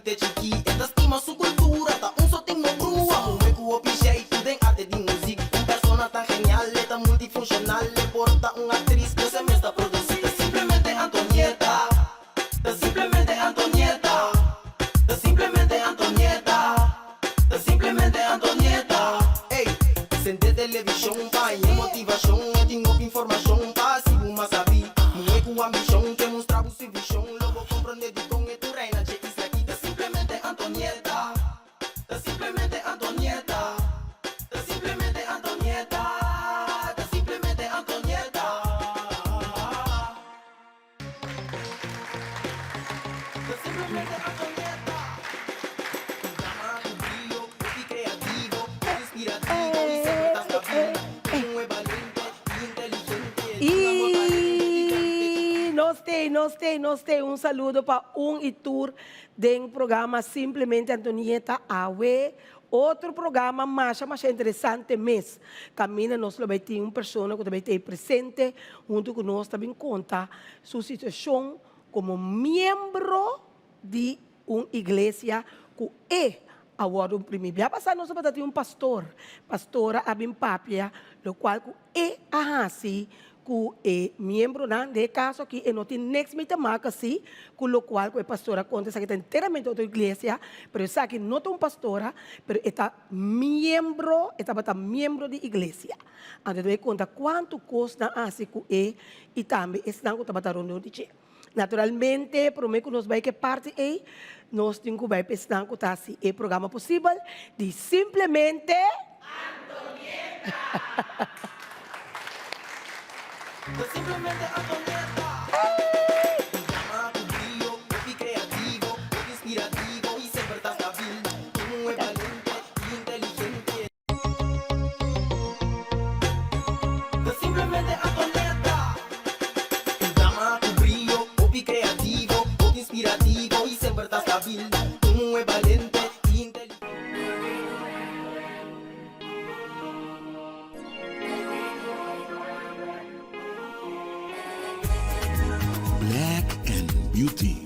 te chikí E ta stima su kultura, ta un so tin no brua Muhé ku hopi sheitu den arte di muzik Un persona tan genial, e ta multifunshonal E por ta un aktris, pero e mes ta produsí Ta simplemente Antonieta Ta simplemente Antonieta Ta simplemente Antonieta Ta simplemente Antonieta Ey, sende televishon pa haña motivashon E tin hopi informashon pa hasi bo mas sabí Muhé ku ambishon ke mustra bo su vishon Lo bo komprondé dikon e tur reina dje isla aki Ta simplemente Antonieta Ta simplemente Antonieta Ta simplemente Antonieta Ta simplemente Antonieta Ta simplemente Antonieta Un dama ku brio, hopi kreativo, inspirativo i semper ta stabil. Un muhé balente i inteligente, di un amor pa hende i djente I nos tei, nos tei, nos tei. Un saludo pa un i tur den programa Simplemente Antonieta awe. Otro programa masha masha interesante mes. Caminda nos lo bay tin un persona cu ta bay ta ey presente hunto cu nos ta bin conta su situacion como miembro di un iglesia cu e a wordo oprimi. Bia pasa nos tabata tin un pastor, pastora a bin papia locual cu e a haci cu e miembronan, den e caso aki e no tin niks mee te maken si cu locual cu e pastor a conta, esaki ta enteramente otro iglesia, pero esaki no ta un pastora, pero e ta miembro, e tabata miembro di iglesia. Anto e ta bay conta cuanto cos nan a haci cu e y tambe esnan cu tabata rondon di dje. Naturalmente, prome cu nos bay cu e parti ey, nos tin cu bay pa esnan cu ta haci e programa posibel di Simplemente Antonieta! Ta simplemente Antonieta! Un dama cu brio, hopi creativo, hopi inspirativo y semper ta stabil. Un muhe balente y inteligente. Ta simplemente Antonieta. Un dama cu brio, hopi creativo, hopi inspirativo y semper ta stabil. Un muhe balente y inteligente. Black and Beauty.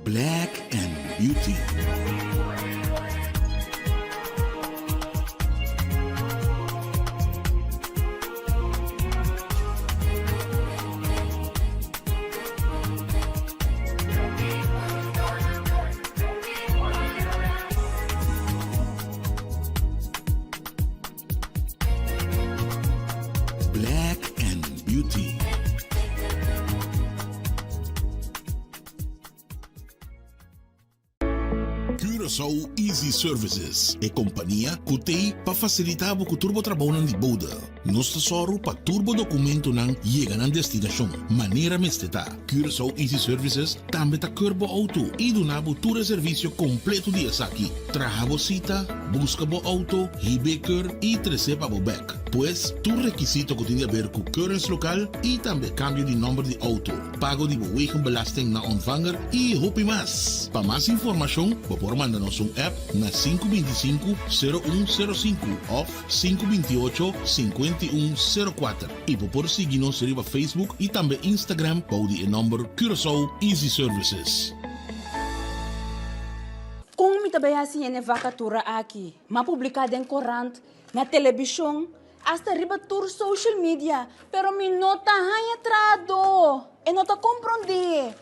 Black and Beauty. Black and Beauty. Curaçao Easy Services, e kompania ku t'ei pa fasilitá bo ku tur bo trabounan di bouda. Nos ta sòru pa tur bo dokumentonan yega nan destinashon manera mester ta. Curaçao Easy Services tambe ta keur bo outo i duna bo tur e servisio kompleto di esaki. Traha bo sita, buska bo outo, hib'é keur i tres'é pa bo bèk. Pues, tur rekisito ku tin di aber ku keuringslokaal i tambe kambio di nòmber di outo, pago di bo wegenbelasting na ontvanger i hopi mas. Pa mas informashon bo por manda nos un app na 525 0105 òf 528 5104 i bo por sigui nos riba Facebook i tambe Instagram bou di e nòmber Curaçao Easy Services. Kon mi ta bai hasi hende vakatura aki? M'a publiká den korant, na telebishon, hasta riba tur social media, pero mi no ta haña trahadó. E no ta komprondé.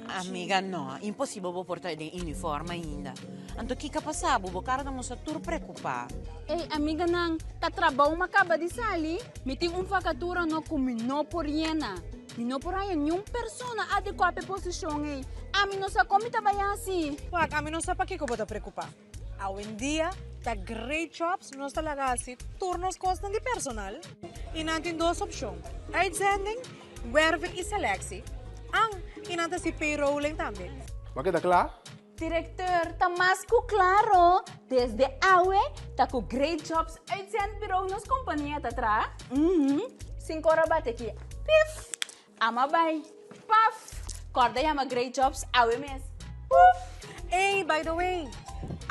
Amiga no, imposibel bo por ta den uniform ainda. Anto kiko a pasa bo? Bo kara ta mustra tur preocupa. Ey amiganan, ta trabou mi a kaba di sali. Mi tin un vakatura no ku mi no por yena. Mi no por haña niun persona adekuá pa e posishon ey. Ami no sa kon mi ta bai hasi. Wak, ami no sa pakiko bo ta preocupa. Awendia ta Great Jobs nos ta laga hasi tur nos kosnan di personal i nan tin dos opshon, uitzending, werving i selectie. An, i nan ta hasi payrolling tambe. Bo a keda kla? Directeur, ta mas ku klaro, desde awe ta ku Great Jobs Uitzendbureau nos kompania ta traha. Uhum, sin kora bate aki, pif! Ama bai, paf! Kòrda yama Great Jobs awe mes, puf! Ey, by the way,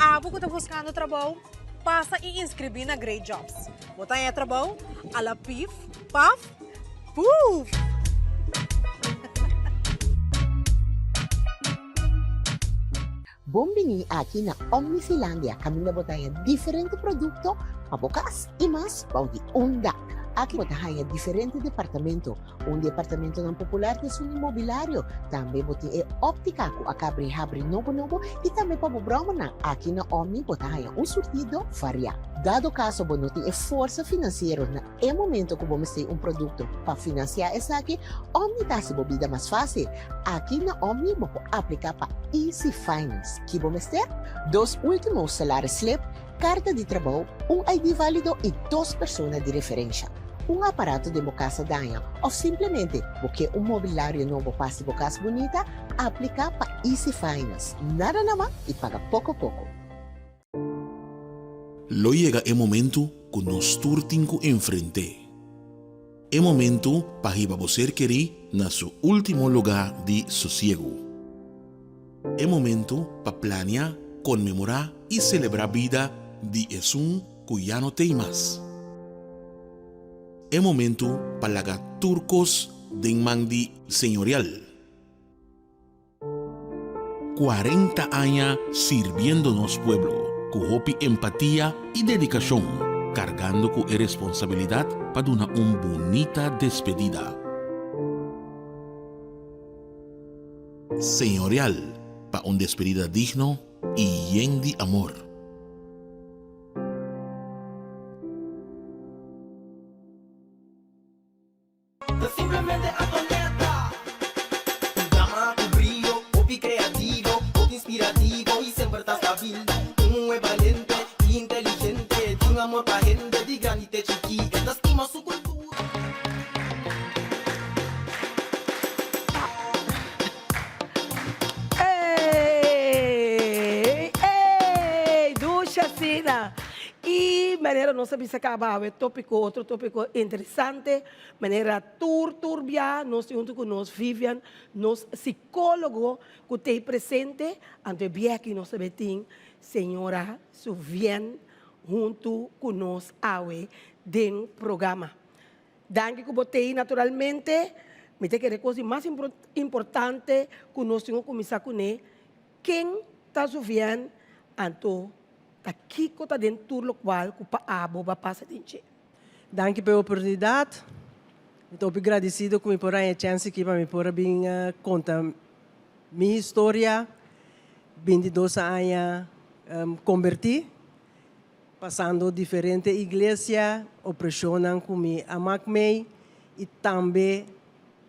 abo ku ta buskando trabou, pasa i inskribí na Great Jobs. Bo ta haña trabou a la pif, paf, puf! Bon bini aki na Omnifilandia kaminda bo ta haña diferente produkto pa bo kas i mas bou di un dak. Aki bo ta haña diferente departamento. Un di e apartamentonan popular ta esun di mobilario. Tambe bo tin e óptika ku a kabri habri nobo nobo i tambe pa bo bròmernan. Aki na Omni bo ta haña un surtido variá. Dado kaso bo no tin e forsa finansiero na e momento ku bo mester un produkto pa finansiá esaki, Omni ta hasi bo bida mas fásil. Aki na Omni bo por apliká pa Easy Finance. Ki bo mester? Dos último salaris slip, karta di trabou, un ID válido i dos persona di referensha. Un aparato den bo kas a daña òf simplemente bo ke un mobilario nobo pa hasi bo kas bunita? Apliká pa Easy Finance. Nada na man i paga poko poko. Lo yega e momentu ku nos tur tin ku enfrent'é. E momentu pa hiba bo ser kerí na su último lugá di sosiegu. E momentu pa plania, konmemorá i selebrá bida di esun ku ya no t'ei mas. E momentu pa laga tur kos den man di Señorial. 40 aña sirbiendo nos pueblo ku hopi empatia i dedikashon, kargando ku e responsabilidat pa duna un bunita despedida. Señorial pa un despedida digno i yen di amor. Ta simplemente Antonetta. Un dama ku brio, hopi kreativo, hopi inspirativo i semper ta stabil. Un muhé balente i inteligente, tin amor pa hende di grandi te chikí. E ta stima su kultura. Ey, ey, dushi asina. I manera nos a bisa kaba awe topiko, otro topiko interesante, manera tur tur bia nos tin huntu ku nos Vivian, nos sikólogo ku t'ei presente, anto e bia aki nos tambe tin señora Suvien huntu ku nos awe den programa. Danki ku bo t'ei naturalmente, mi ta kere kos di mas importante ku nos tin ku kuminsá kuné, ken ta Suvien, anto Ta kiko ta den tur lokual ku pa abo ba pasa den dje? Danki pa e oportunidat. Mi ta hopi gradisido ku mi por haña e chèns aki pa mi por a bin konta mi historia. 22 aña kombertí, pasando diferente iglesia, opreshonnan ku mi a mak mei i tambe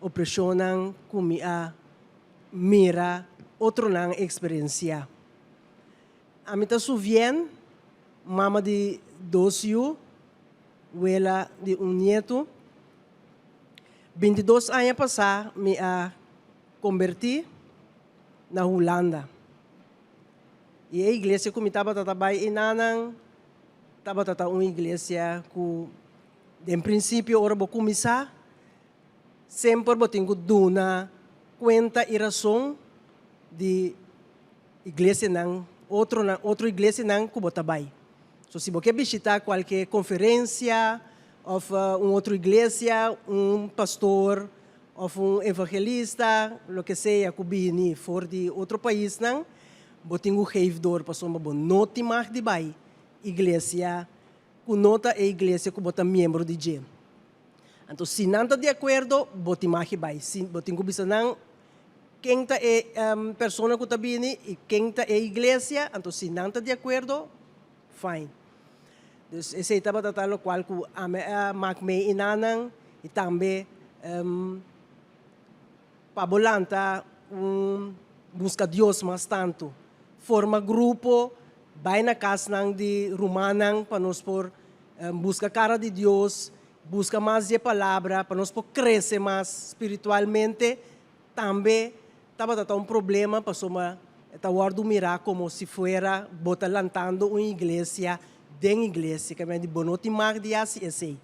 opreshonnan ku mi a mira otronan eksperensiá. Ami ta Suvien, mama di dos yu, wela di un nietu. 22 aña pasá mi a kombertí na Hulanda. I e iglesia ku mi tabata ta bai enanan tabata ta un iglesia ku den prinsipio ora bo kuminsá semper bo tin ku duna kuenta i rason di Iglesianan, otronan, otro iglesianan ku bo ta bai. So si bo ke bishitá kualke konferensia òf un otro iglesia, un pastor òf un evangelista, loke sea ku bini for di otro paisnan, bo tin ku geef dor pasobra bo no tin mag di bai iglesia ku no ta e iglesia ku bo ta miembro di dje. Anto si nan ta di akuerdo, bo tin mag di bai. Si bo tin ku bisa nan. ken ta e persona ku ta bini i ken ta e iglesia, anto si nan ta di akuerdo, fine. Dus esei tabata ta lokual ku ami a mak mei i nannan i tambe pa bo lanta un buska Dios mas tantu. Forma grupo, bai na kasnan di rumannan pa nos por buska kara di Dios, buska mas di e palabra pa nos por krese mas spiritualmente. Tambe tabata ta un problema pasobra e ta wòrdu mirá komo si fuera bo ta lantando un iglesia den iglesia, ke men di bo no tin mag di hasi esei.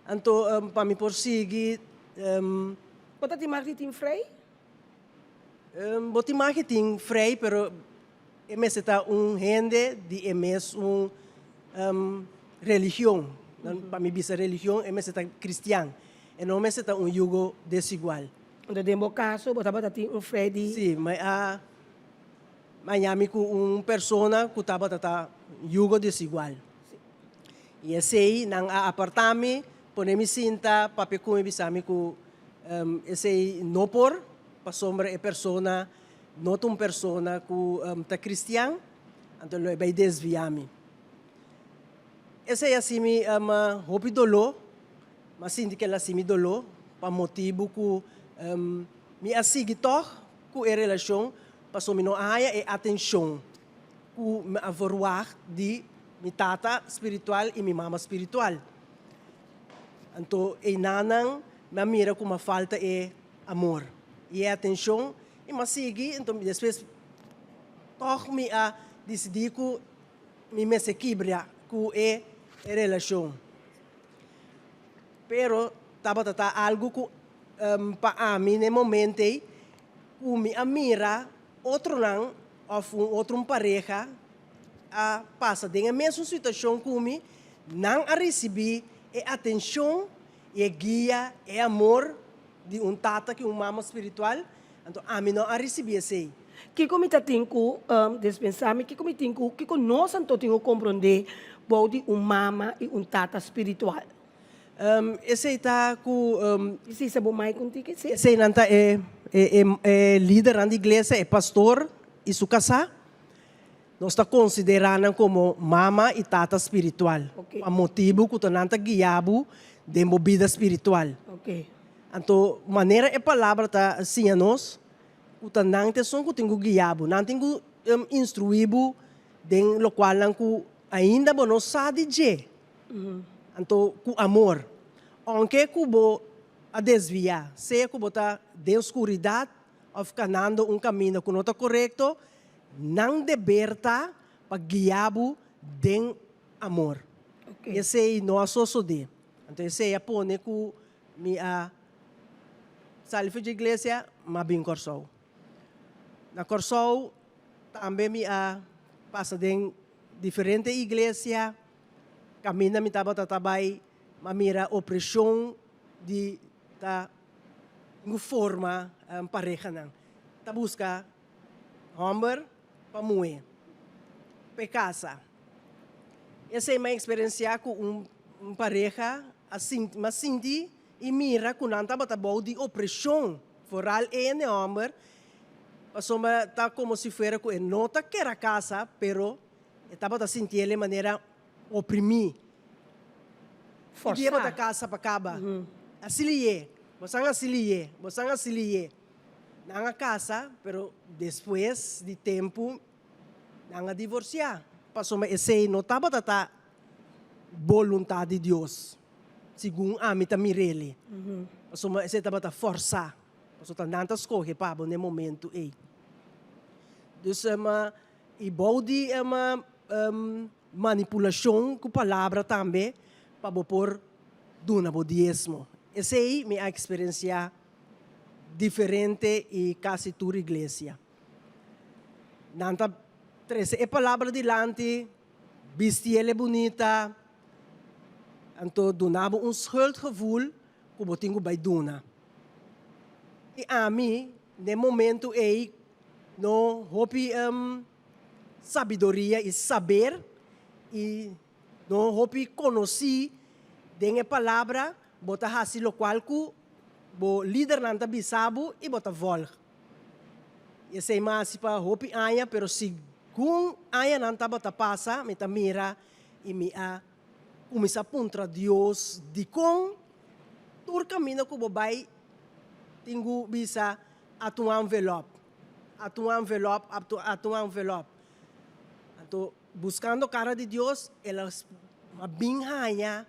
Anto pa mi por sigui. Bo ta tin mag di tin frei? Bo tin mag di tin frei pero e mester ta un hende di e mes un religion. Pa mi bisa religion e mester ta cristian. E no mester ta un yugo desigual. Anto den bo caso bo tabata tin un frei di. Si, mi a haña mi cu un persona cu tabata ta yugo desigual. I esei nan a apartá mi, pone mi sinta, papia ku mi, bisa mi ku esei no por, pasobra e persona no ta un persona ku ta kristian, anto lo e bai desviá mi. Esei a hasi mi hopi doló, mi a sinti ku el a hasi mi doló pa motibu ku mi a sigui tòg ku e relashon, pasobra mi no a haña e atenshon. Ku mi a verwagt di mi tata spiritual i mi mama spiritual. Anto einanan mi a mira ku mi a falta e amor i e atenshon i mi a sigui. Anto despues tòg mi a disidí ku mi mester kibra ku e relashon. Pero tabata ta algu ku pa ami na e momento ei ku mi a mira Otronan òf un otro un pareha a pasa den e mesun situashon ku mi, nan a risibí e atenshon i e guia, e amor di un tata ku un mama spiritual, anto ami no a risibí esei. Kiko mi ta tin ku despensá mi? Kiko mi tin ku, kiko nos anto tin ku komprondé bou di un mama i un tata spiritual? Esei ta ku. I si sa bo mai ku tiki si. Eseinan ta e e lidernan di iglesia, e pastor i su kasá. Nos ta konsiderá nan komo mama i tata spiritual. Pa motibu ku ta nan ta guia bo den bo bida spiritual. Anto manera e palabra ta siña nos ku ta nan ta esun ku tin ku guia bo. Nan tin ku instruí bo den lokualnan ku ainda bo no sa di dje. Anto ku amor. Ounke ku bo a desviá, sea ku bo ta den skuridat òf kanando un kaminda ku no ta korekto, nan deber ta pa guia bo den amor. Esei no a sosodé. Anto esei a pone ku mi a sali for dje iglesia, m'a bin Kòrsou. Na Kòrsou tambe mi a pasa den diferente iglesia. Kaminda mi tabata ta bai, m'a mira opreshon di ta un forma parehanan ta buska hòmber pa muhé p'e kasa. Esei m'a eksperensiá ku un pareha a sinti, m'a sinti i mira ku nan tabata bou di opreshon, foral e hende hòmber, pasobra ta komo si fuera ku e no ta kere a kasa, pero E tabata sintiel manera oprimí. Forsá. Ki dia bo ta kasa pa kaba? Así lié. Bosan así lié. Bosan así lié. Nan a kasa, pero despues di tempu nan a divorsiá. Pasobra esei no tabata ta boluntat di Dios, segun ami ta mir'el. Pasobra esei tabata forsá. Pasobra ta nan ta skohe pa bo na e momentu ei. Dus. I bou di e manipulashon ku palabra tambe pa bo por duna bo diesmo. Esei mi a eksperensiá diferente i kasi tur iglesia. Nan ta trese e palabra dilanti, bistiel e bunita, anto duna bo un schuldgevoel ku bo tin ku bai duna. I ami, den momentu ei, No hopi sabiduria i saber i no hopi konosí den e palabra, bo ta hasi lokual ku bo lidernan ta bisa bo i bo ta vòlg. I esei mi a hasi pa hopi aña, pero segun añanan tabata pasa mi ta mira i mi a kuminsá puntra Dios dikon tur kaminda ku bo bai tin ku bisa ata un envelòp, ata un envelòp, ata un envelòp. Anto buskando kara di Dios el a bin haña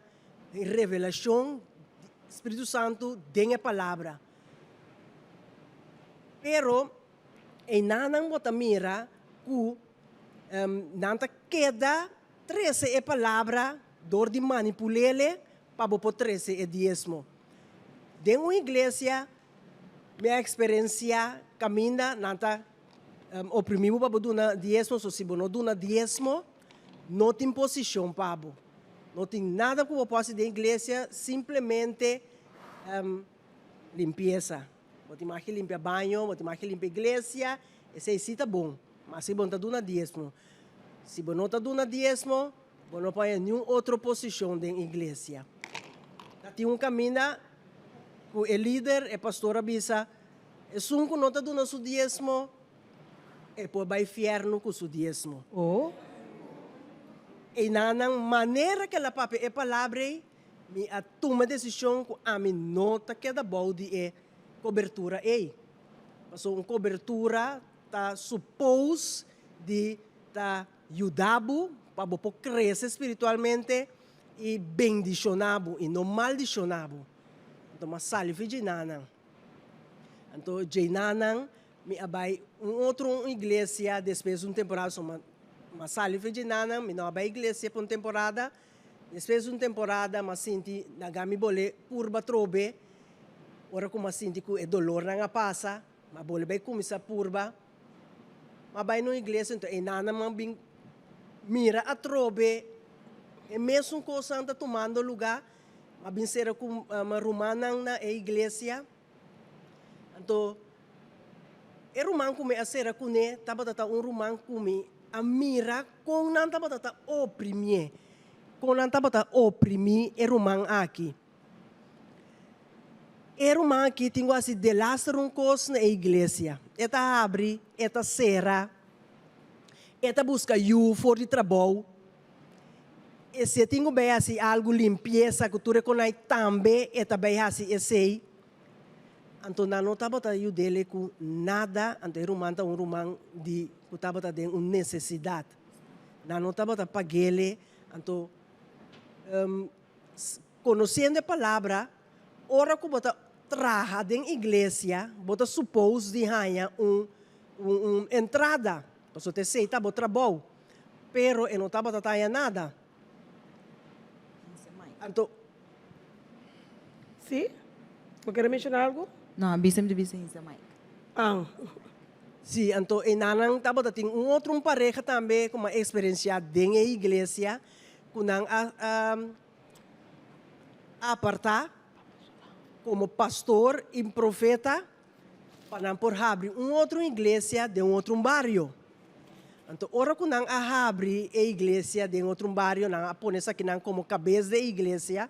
revelashon di Spiritu Santu den e palabra. Pero einanan bo ta mira ku nan ta keda trese e palabra dor di manipul'ele pa bo por trese e diesmo. Den un iglesia mi a eksperensiá kaminda nan ta oprimí bo pa bo duna diesmo, so si bo no duna diesmo no tin posishon pa bo. No tin nada ku bo por hasi den iglesia, simplemente limpiesa. Bo tin mag limpia baño, bo tin mag limpia iglesia, esei sí ta bon. Ma si bo no ta duna diesmo, si bo no ta duna diesmo, bo no por haña niun otro posishon den iglesia. Ta tin un kaminda ku e lider, e pastor a bisa, esun ku no ta duna su diesmo, e por bai fièrnu ku su diesmo. Oh. Einanan manera ku el a papia e palabra ei, mi a tuma e desishon ku ami no ta keda bou di e kobertura ei. Pasobra un kobertura ta supos di ta yuda bo pa bo por krese spiritualmente i bendishoná bo i no maldishoná bo. Anto mi a sali for djenanan. Anto djenanan Mi a bai un otro un iglesia despues un temporada so mi a sali for djenanan mi no a bai iglesia pa un temporada despues un temporada mi a sinti laga mi bole purba atrobe ora ku mi a sinti ku e dolornan a pasa mi a bole bai kuminsá purba mi a bai na un iglesia enton enanan mi a bin mira atrobe e mesun kosnan ta tumando luga mi a bin sera ku mi rumannan na e iglesia. Anto, e ruman ku mi a sera kuné tabata ta un ruman ku mi a mira kon nan tabata ta oprimié, kon nan tabata oprimí e ruman aki. E ruman aki tin ku hasi delaster un kos na e iglesia. E ta habri, e ta sera, e ta buska yu for di trabou. E si e tin ku bai hasi algu limpiesa ku tur e konai tambe e ta bai hasi esei. Anto nan no tabata yud'el ku nada, anto e ruman ta un ruman di ku tabata den un nesesidat. Nan no tabata pag'el, anto konosiendo e palabra, ora ku bo ta traha den iglesia, bo ta supos di haña un un entrada, pasobra esei ta bo trabou. Pero e no tabata ta haña nada. Anto. Sí? Bo kere menshoná algu? No, a bisa mi ta bisa hinsa Mike. Ah. Sí, anto enanan tabata tin un otro un pareha tambe ku mi a eksperensiá den e iglesia ku nan a apartá komo pastor i profeta pa nan por habri un otro iglesia den un otro bario. Anto ora ku nan a habri e iglesia den otro bario, nan a pone esakinan komo kabes di e iglesia,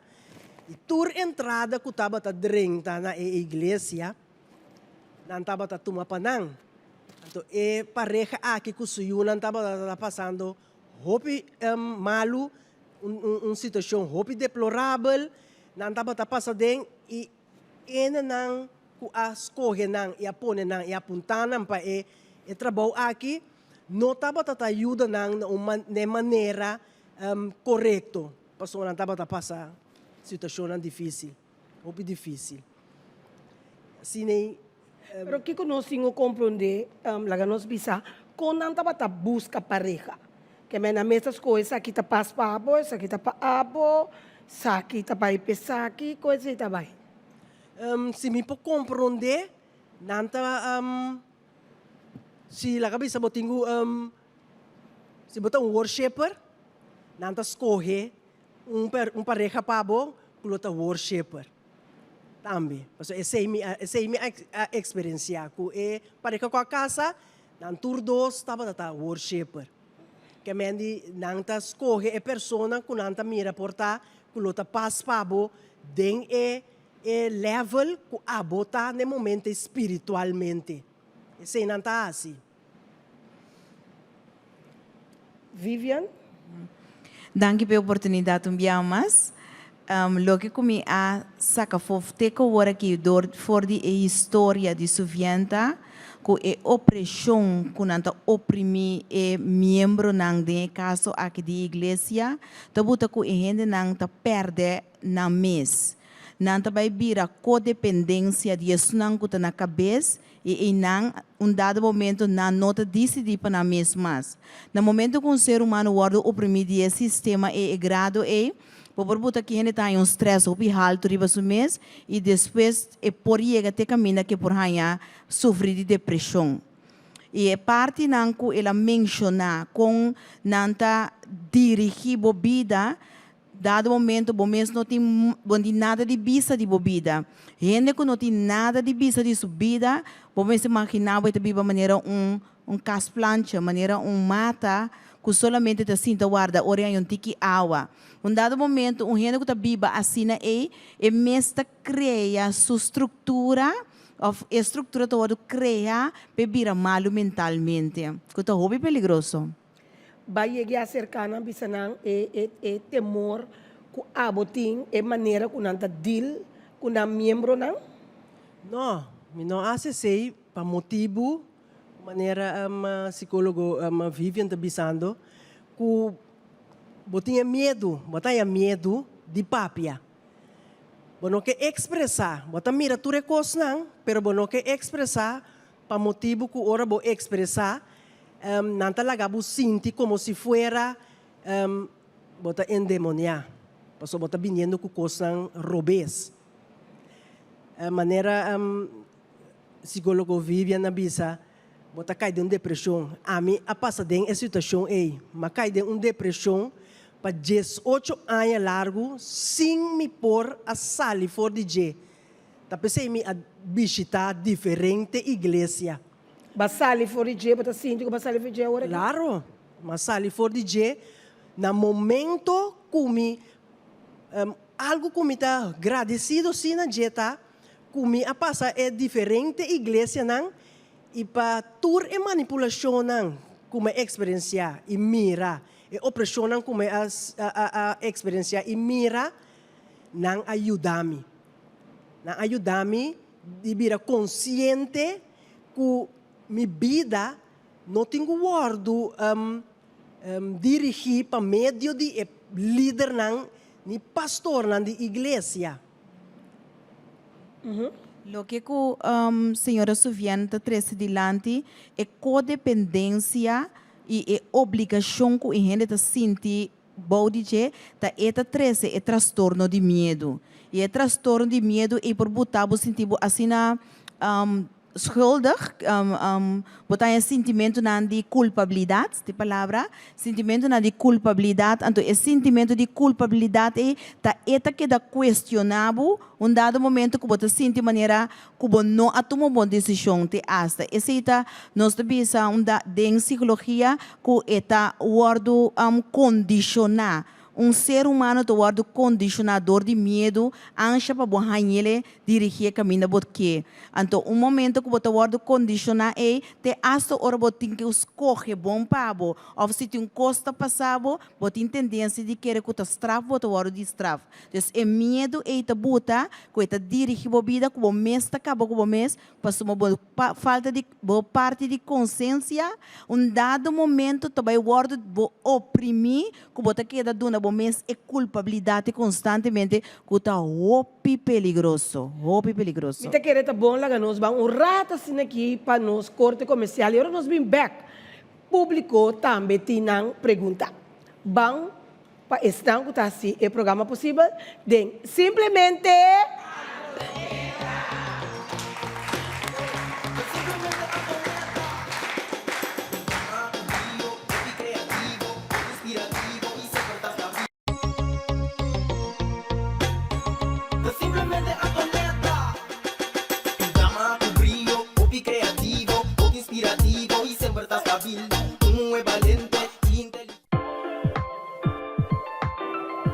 i tur entrada ku tabata drenta na e iglesia, nan tabata tuma pa nan. Anto e pareha aki ku su yunan tabata pasando hopi malu, un situashon hopi deplorabel nan tabata pasa den, i Hendenan ku a skohe nan i a pone nan i a apuntá nan pa e e trabou aki no tabata ta yuda nan na un na e manera korekto pasobra nan tabata pasa situashonnan difísil, hopi difísil. Asina ei. Pero kiko nos tin ku komprondé, laga nos bisa, kon nan tabata buska pareha? Ke men nan mes ta skohe esaki ta pas pa abo, esaki ta pa abo, esaki ta bai pa esaki, kon esei ta bai? Si mi por komprondé, nan ta, si laga bisa bo tin ku, si bo ta un worshiper, nan ta skohe un un pareha pa bo ku lo ta worshiper. Tambe, pasobra esei mi a esei mi a eksperensiá ku e pareha ku a kasa, nan tur dos tabata ta worshiper. Ke men di nan ta skohe e persona ku nan ta mira por ta ku lo ta pas pa bo den e. e level ku abo ta na e momento ei spiritualmente. Esei nan ta hasi. Vivian. Danki pa e oportunidat un bia mas. Loke ku mi a saka for te ku awor aki dor for di e historia di Suvian ta ku e opreshon ku nan ta oprimí e miembronan den e kaso aki di iglesia ta buta ku e hendenan ta pèrdè nan mes. Nan ta bai bira kodependensia di esnan ku ta na kabes I einan, un dado momento, nan no ta disidí pa nan mes mas. Na momento ku un ser humano wòrdu oprimí di e sistema ei, e grado ei, bo por buta ki hende ta haña un strès hopi haltu riba su mes i despues e por yega te kaminda ku e por haña sufri di depreshon. I e partinan ku el a menshoná kon nan ta dirigí bo bida, Dado momento bo mes no tin bo no tin nada di bisa di bo bida. Hende ku no tin nada di bisa di su bida, bo mester imaginá bo e ta biba manera un un kasplancha, manera un mata ku solamente ta sinta warda ora e haña un tiki awa. Un dado momento un hende ku ta biba asina ei, e mes ta krea su struktura òf e struktura ta wòrdu krea pa e bira malu mentalmente, ku ta hopi peligroso. Bai yega aserká nan, bisa nan e e e temor ku abo tin, e manera ku nan ta deal ku nan miembronan? No, mi no hasi esei pa motibu, manera sikólogo Vivian ta bisando, ku bo tin e miedu, bo ta haña miedu di papia. Bo no ke ekspresá, bo ta mira tur e kosnan, pero bo no ke ekspresá Pa motibu ku ora bo ekspresá, nan ta laga bo sinti komo si fuera bo ta endemoniá, pasobra bo ta biniendo ku kosnan robes. Manera sikólogo Vivian a bisa, bo ta kai den un depreshon. Ami a pasa den e situashon ei. Mi a kai den un depreshon pa diesocho aña largu sin mi por a sali for di dje. Ta p'esei mi a bishitá diferente iglesia. Bo a sali for di dje? Bo ta sinti ku bo a sali for di dje awor aki? Klaro, mi a sali for di dje na momento ku mi, algu ku mi ta gradesido si na dje ta ku mi a pasa e diferente iglesianan i pa tur e manipulashonnan ku mi a eksperensiá i mira, e opreshonnan ku mi a eksperensiá i mira, nan a yuda mi. Nan a yuda mi di bira konsiente ku mi bida no tin ku wòrdu dirigí pa medio di e lidernan ni pastornan di iglesia. Loke ku señora Suvienne ta trese dilanti, e kodependensia i e obligashon ku e hende ta sinti Bou di dje ta e ta trese e trastorno di miedu. I e trastorno di miedu ei por buta bo sinti bo asina schuldig, bo ta haña sintimentunan di kulpabilidat, di palabra, sintimentunan di kulpabilidat, anto e sintimentu di kulpabilidat ei ta e ta keda kuestioná bo un dado momento ku bo ta sinti manera ku bo no a tuma un bon desishon te asta. Esei ta, nos ta bisa un da den sikologia ku e ta wòrdu kondishoná. Un ser humano ta wòrdu kondishoná dor di miedu, ansha pa bo hañ'el dirigí e kaminda bo ke. Anto un momento ku bo ta wòrdu kondishoná ei, te asta ora bo tin ku skohe bon pa bo òf si tin un kos ta pasa bo, bo tin tendensia di kere ku ta straf bo ta wòrdu di straf. Dus e miedu ei ta buta ku e ta dirigi bo bida, ku bo mes ta kaba ku bo mes, pasobra bo falta di bo parti di konsiensia, un dado momento ta bai wòrdu bo oprimí ku bo ta keda duna bo mes e kulpabilidat konstantemente ku ta hopi peligroso, hopi peligroso. Mi ta kere ta bon laga nos ban un rato asina aki pa nos korte komersial i ora nos bin bèk públiko tambe tin nan pregunta. Ban Pa esnan ku ta hasi e programa posibel den Simplemente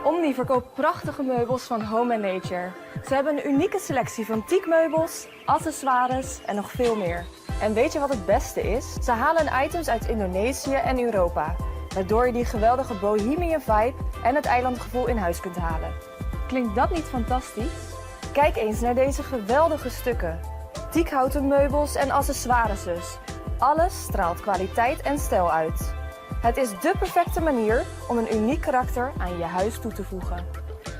Un. Omni verkoopt prachtige meubels van Home Nature. Ze hebben een unieke selectie van teakmeubels, accessoires en nog veel meer. En weet je wat het beste is? Ze halen items uit Indonesië en Europa. Waardoor je die geweldige bohemian vibe en het eilandgevoel in huis kunt halen. Klinkt dat niet fantastisch? Kijk eens naar deze geweldige stukken. Teakhouten meubels en accessoires dus. Alles straalt kwaliteit en stijl uit. Het is dé perfecte manier om een uniek karakter aan je huis toe te voegen.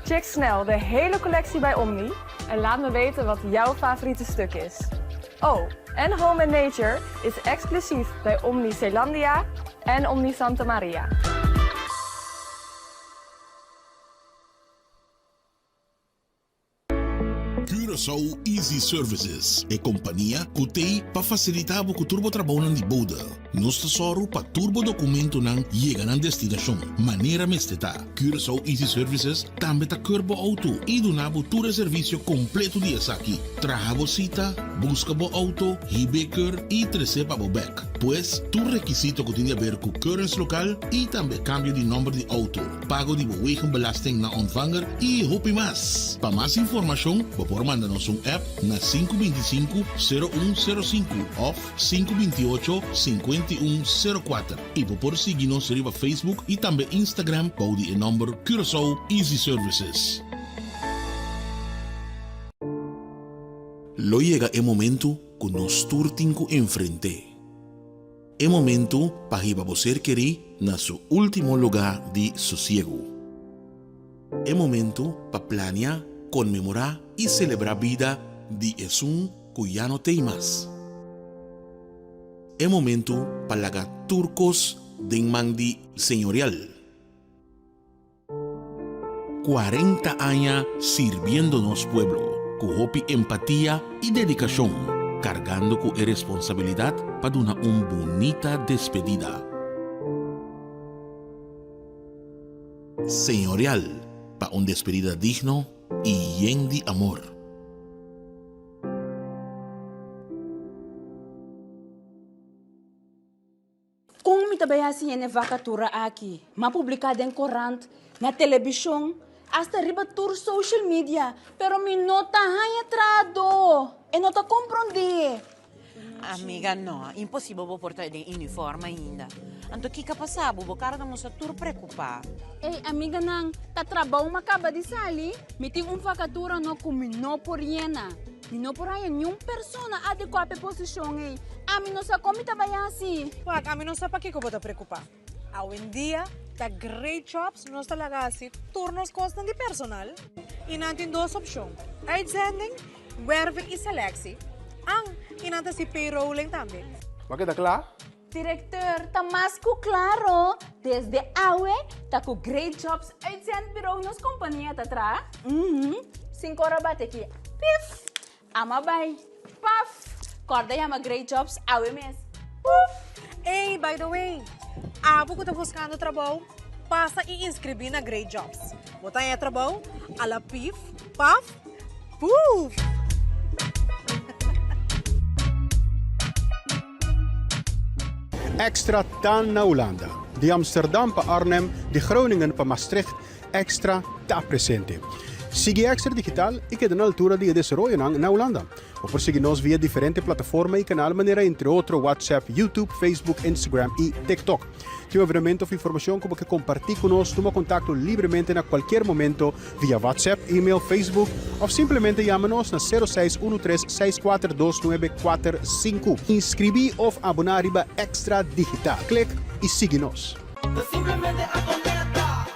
Check snel de hele collectie bij Omni en laat me weten wat jouw favoriete stuk is. Oh, en Home Nature is exclusief bij Omni Zeelandia en Omni Santa Maria. Curaçao Easy Services, e kompania ku t'ei pa fasilitá bo ku tur bo trabounan di bode. Nos ta sòru pa tur bo dokumentonan yega nan destinashon manera mester ta. Curaçao Easy Services tambe ta keur bo outo i duna bo tur e servisio kompleto di esaki, traha bo sita, buska bo outo, hib'é keur i tres'é pa bo bèk. Pues, tur rekisito ku tin di aber ku keuringslokaal i tambe kambio di nòmber di outo. pago di bo wegenbelasting na ontvanger y hopi mas. Pa mas informacion bo por manda nos un app na 525 0105 of 528 5104 y bo por sigui nos riba Facebook y tambe Instagram bou di e nomber Curaçao Easy Services. Lo yega e momento cu nos tur tin cu enfrente. E momentu pa hiba bo ser kerí na su último lugá di sosiegu. E momentu pa plania, konmemorá i selebrá bida di esun ku ya no t'ei mas. E momentu pa laga tur kos den man di Señorial. 40 aña sirbiendo nos pueblo ku hopi empatia i dedikashon, kargando ku e responsabilidat pa duna un bunita despedida. Señorial pa un despedida digno i yen di amor. Kon mi ta bai hasi hende vakatura aki? M'a publiká den korant, na telebishon, asta riba tur social media, pero mi no ta haña trahadó. E no ta komprondé. Amiga, no, imposibel bo por ta den uniform ainda. Anto kiko a pasa bo? Bo kara ta mustra tur preokupá. Ey, amiganan, ta trabou m'a kaba di sali. Mi tin un vakatura no ku mi no por yena. Mi no por haña niun persona adekuá pa e posishon ei. Ami no sa kon mi ta bai hasi. Wak, ami no sa pakiko bo ta preokupá. Awendia ta Great Jobs nos ta laga hasi tur nos kosnan di personal i nan tin dos opshon, uitzending, werving i selectie. An, i nan ta hasi payrolling tambe. Bo a keda kla? Directeur, ta mas cu claro, desde awe ta cu Great Jobs Uitzendbureau nos compania ta traha. Mhm, sin cora bate aki, pif, ama bay, paf, corda yama Great Jobs awe mes, puf. Ey, by the way, abo cu ta buscando trabou, pasa y inscribi na Great Jobs. Bo ta haña trabou a la pif, paf, puf! Extra ta na Hulanda. Di Amsterdam pa Arnhem, di Groningen pa Maastricht, Extra ta presente. Sigui Extra Digital i keda na altura di e desaroyonan na Hulanda. Bo por sigui nos via diferente plataforma i kanal manera entre otro WhatsApp, YouTube, Facebook, Instagram i TikTok. Tin un evenemento of informacion cu bo ke comparti cu nos, tuma contacto libremente na cualkier momento via WhatsApp, email, Facebook of simplemente yama nos na sero seis uno tres seis kuater dos nuebe kuater sinku. Inscribi of abona riba Extra Digital. Click y sigui nos. Ta simplemente Antonetta.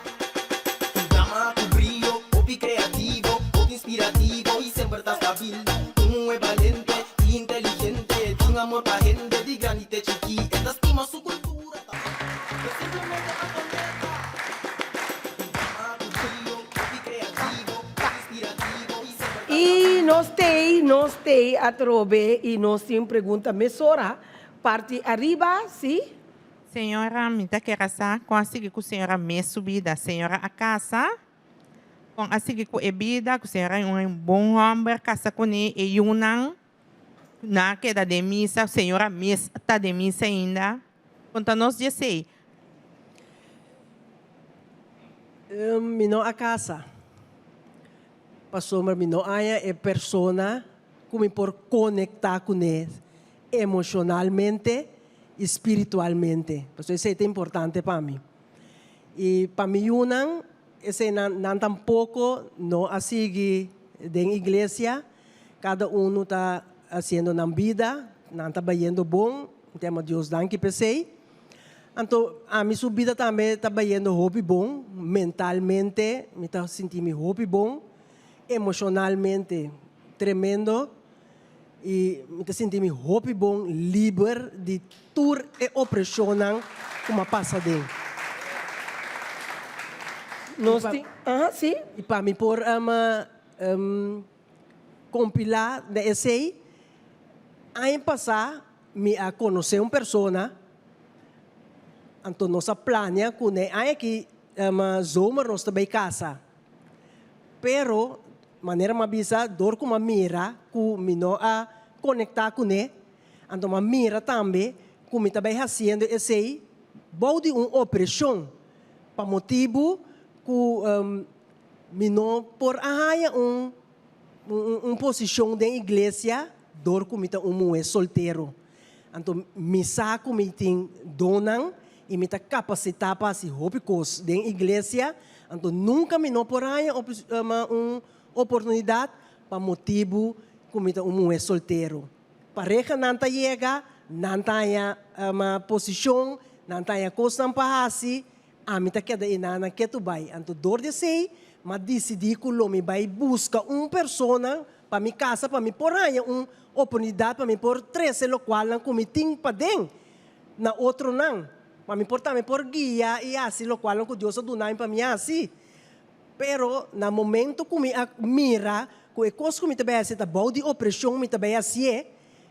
Un dama cu brio, hopi creativo, hopi inspirativo y semper ta stabil. Un muhe balente y inteligente, tin amor pa hende di grandi te chiki. E ta stima su cultura, ta simplemente Antonetta. Un dama cu brio, hopi creativo, hopi inspirativo y semper ta Y stabil. nos t'ei, nos t'ei atrobe y nos tin pregunta mesora. Parti ariba, si? Señora, mi ta kere sa kon a sigui ku señora mes su bida. Señora a kasa, kon a sigui ku e bida, ku señora un bon hòmber kasa kuné, e yunan nan a keda den misa, señora mes ta den misa ainda. Konta nos di esei. Mi no a casa pasobra mi no haña e persona ku mi por konektá kuné emoshonalmente i spiritualmente. Pasobra esei ta importante pa mi. I pa mi yunan eseinan nan tampoko no a sigui den iglesia. Kada unu ta hasiendo nan bida, nan ta bayendo bon, mi ta yama Dios danki p'esei. Anto ami su bida tambe ta bayendo hopi bon, mentalmente mi ta sinti mi hopi bon, emoshonalmente tremendo i mi ta sinti mi hopi bon liber di tur e opreshonnan ku mi a pasa den. Nos tin, aha, si. I pa mi por Kompilá na esei, aña pasá mi a konosé un persona, anto nos a plania ku na e aña aki zomer nos ta bai kasa. Pero, manera mi a bisa, dor ku mi a mira ku mi no a konektá kuné, anto mi a mira tambe ku mi ta bai hasiendo esei bou di un opreshon, pa motibu ku Mi no por a haña un un posishon den iglesia dor ku mi ta un muhé soltero. Anto mi sa ku mi tin donnan i mi ta kapasitá pa hasi hopi kos den iglesia, anto nunka mi no por haña un oportunidat pa motibu ku mi ta un muhé soltero. Parehanan ta yega, nan ta haña posishon, nan ta haña kosnan pa hasi, Ami ta keda einan ketu bai. Anto dor di esei m'a disidí ku lo mi bai buska un persona pa mi kasa pa mi por haña un oportunidat pa mi por trese lokualnan ku mi tin paden na otronan, pa mi por tambe por guia i hasi lokualnan ku Dios a duna mi pa mi hasi. Pero na momento ku mi a mira ku e kos ku mi ta bai hasi ta bou di opreshon mi ta bai hasié,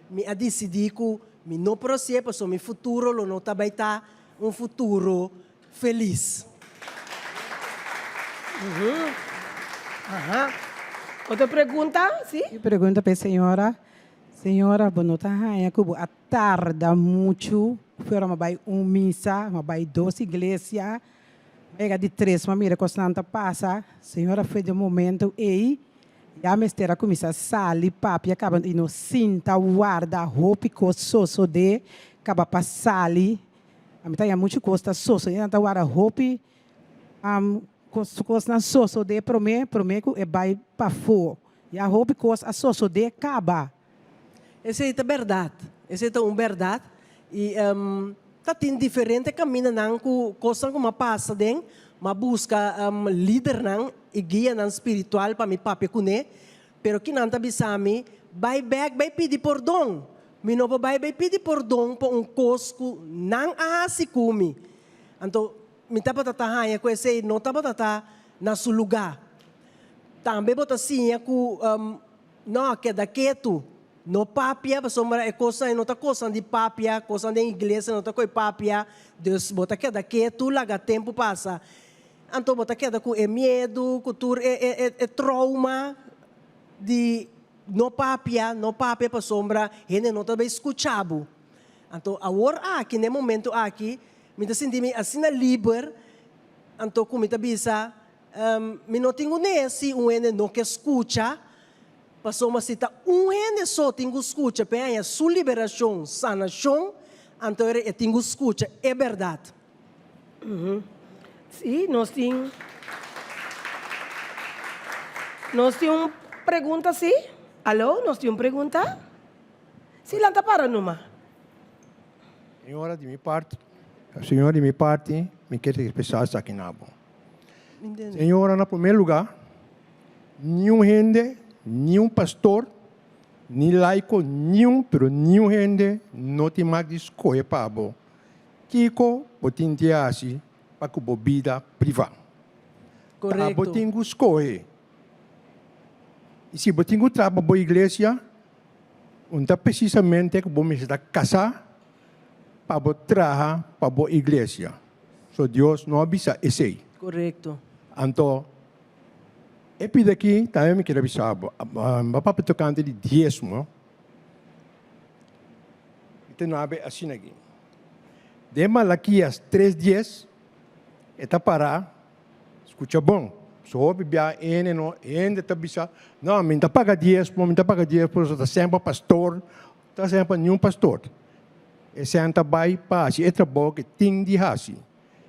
mi a disidí ku mi no por hasié pasobra mi futuro lo no ta bai ta Un futuro felis. Aha. Otro pregunta? Si? Mi pregunta pa e señora, Señora, bo no ta haña ku bo a tarda muchu fuera mi a bai un misa, mi a bai dos iglesia, mi a yega di tres mi a mira kosnan ta pasa. Señora, for di e momento ei ya mester a kuminsá sali papia kaba i no sinta warda hopi kos sosodé kaba pa sali. Ami ta haña muchu kos ta sosodé, nan ta warda hopi kos kosnan sosodé promé, promé ku e bai pafó. Ya hopi kos a sosodé kaba. Esei ta bèrdat, esei ta un bèrdat i ta tin diferente kamindanan ku kosnan ku mi a pasa den, mi a buska lidernan i guianan spiritual pa mi papia kuné, pero kinan ta bisa mi, bai bèk bai pidi pordon. Mi no por bai bai pidi pordon pa un kos ku nan a hasi ku mi. Anto mi tabata ta haña ku esei no tabata ta na su lugá. Tambe bo ta siña ku no, keda ketu, no papia pasobra e kosnan ei no ta kosnan di papia, kosnan den iglesia no ta koe papia, dus bo ta keda ketu laga tempu pasa. Anto bo ta keda ku e miedu, ku tur e e e trauma di No papia, no papia pasobra hende no ta bay scucha bo. Anto awor aki, n'e momento aki, mi ta sinti mi asina liber, anto cu mi ta bisa, mi no tin gun'e si un hende no ke scucha, pasobra si ta un hende so tin cu scucha p'e haña su liberacion, sanacion, anto e tin cu scucha e berdad. Sí, nos tin nos tin un pregunta sí? Aló, nos tin un pregunta? Sí, lanta para numa. Señora, di mi parti, señora, di mi parti, mi kier expresá esaki na bo. Señora, na primer lugar, niun hende, niun pastor, ni laico, niun, pero niun hende no tin mag di scohe pa bo. Kiko bo tin di hasi pa ku bo bida privá? Ta bo tin ku skohe. I si bo tin ku traha pa bo iglesia, un ta presisamente ku bo mester ta kasá pa bo traha pa bo iglesia. So Dios no a bisa esei. Anto, e pida aki tambe mi kier a bisa bo. Bo a papia tokante di diesmo. Mi ta nabe asina aki. Den Malakias tres dies e ta para. Skucha bon, so hopi bia hende no, hende ta bisa, no, mi ta paga diesmo, mi ta paga diesmo, so ta semper pastor, ta semper niun pastor. E sèn ta bai pa hasi e trabou ku e tin di hasi.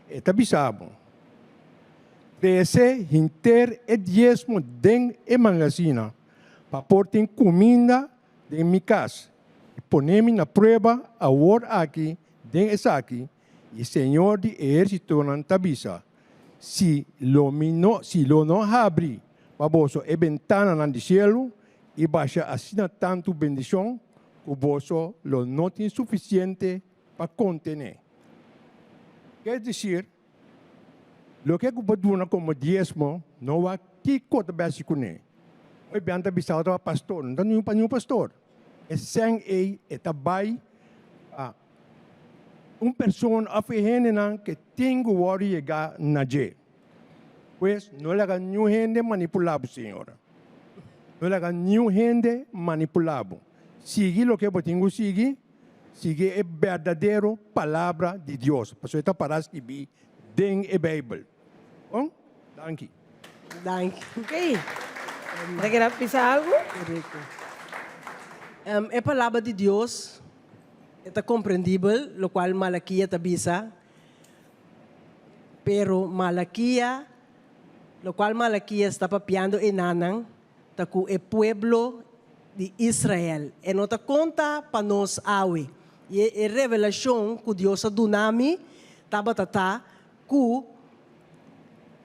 E ta bisa bo, Trese henter e diesmo den e mangasina pa por tin kuminda den mi kas, i pone mi na prueba awor aki den esaki, i Señor di ehérsitonan ta bisa, si lo mi no, si lo no habri pa boso e bentananan di shelu i basha asina tantu bendishon ku boso lo no tin sufisiente pa kontené. Ke desir, loke ku bo duna komo diesmo no wak kiko ta bèsi kuné. Hopi biaha ta bisa otro pastor, no ta niun pa niun pastor. E sèn ei e ta bai pa un persona òf e hendenan ke tin ku wòrdu yegá na dje. Pues, no laga niun hende manipulá bo, señora. No laga niun hende manipulá bo. Sigui loke bo tin ku sigui, sigui e berdadero Palabra di Dios, pasobra e ta pará skibí den e Beibel. Bon? Danki. Danki. Ok. Bo ta kere bisa algu? Korekto. E Palabra di Dios e ta komprendibel, lokual Malakia ta bisa. Pero Malakia, lokual Malakias ta papiando enanan, ta ku e pueblo di Israel. E no ta konta pa nos awe. I e revelashon ku Dios a duna mi tabata ta ku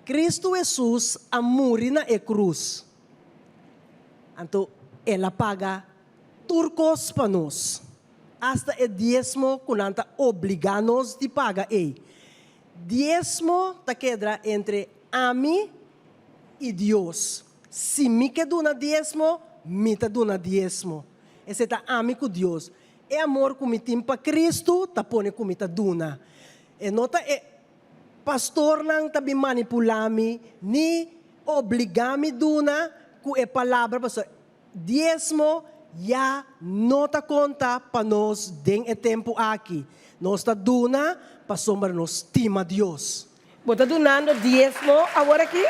Kristu Hesus a muri na e krus. Anto El a paga tur kos pa nos. Asta e diesmo ku nan ta obligá nos di paga ei. Diesmo ta kedra entre ami i Dios. Si mi ke duna diesmo, mi ta duna diesmo. Esei ta ami ku Dios. E amor ku mi tin pa Kristu ta pone ku mi ta duna. E no ta e pastornan ta bin manipulá mi ni obligá mi duna ku e palabra pasobra Diesmo ya no ta konta pa nos den e tempu aki. Nos ta duna pasobra nos stima Dios. Bo ta dunando diesmo awor aki?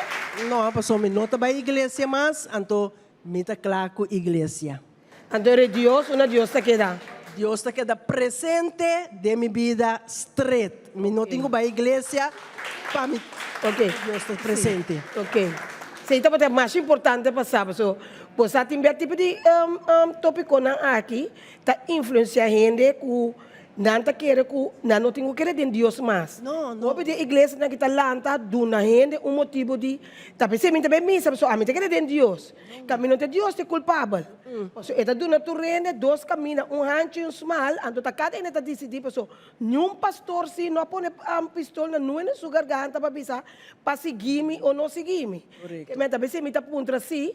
No, pasobra mi no ta bai iglesia mas, anto mi ta kla ku iglesia. Anto ere Dios, unda Dios ta keda? Dios ta keda presente den mi bida stret. Mi no tin ku bai iglesia pa mi Dios ta presente. Ok. Esei tabata mas importante pa sa paso bo sa tin bia tipo di topiconan aki ta influencia hende ku nan ta kere ku nan no tin ku kere den Dios mas. No, no. Hopi di e iglesianan ki ta lanta duna hende un motibo di ta p'esei mi ta bai misa paso ami ta kere den Dios. Kaminda ta Dios ta e kulpabel. Paso e ta duna tur hende dos kaminda, un hanchi i un smal, anto ta kada hende ta disidí paso niun pastor si no a pone pistol na nuen su garganta pa bisa pa sigui mi o no sigui mi. Ke men ta bisa mi ta puntra si,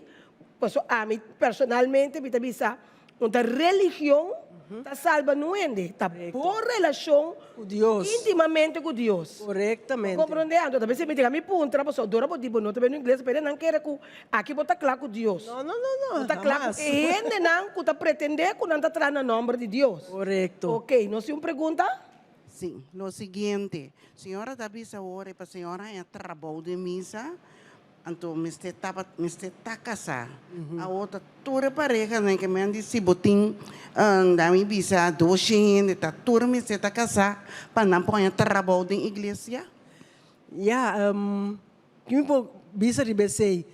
paso ami personalmente mi ta bisa Un ta religion ta salba nu hende, ta bo relashon Ku Dios. intimamente ku Dios. Korektamente. Bo komprondé? Anto ta bisa mi diga mi puntra pasobra dora bo di bo no ta bini iglesia pero nan kere ku aki bo ta kla ku Dios. No, no, no, no, Bo ta kla ku hamas. e hendenan ku ta pretendé ku nan ta traha na nòmber di Dios. Korekto. Ok, nos tin un pregunta? Sí, lo siguiente, señora ta bisa awor e pa señora haña trabou den misa, Anto mester taba mester ta casá. Awor ta tur e parehanan ke men di si bo tin da mi bisa doshi hende ta tur mester ta casá pa nan por haña trabou den iglesia? Ya, ki mi por bisa riba esei?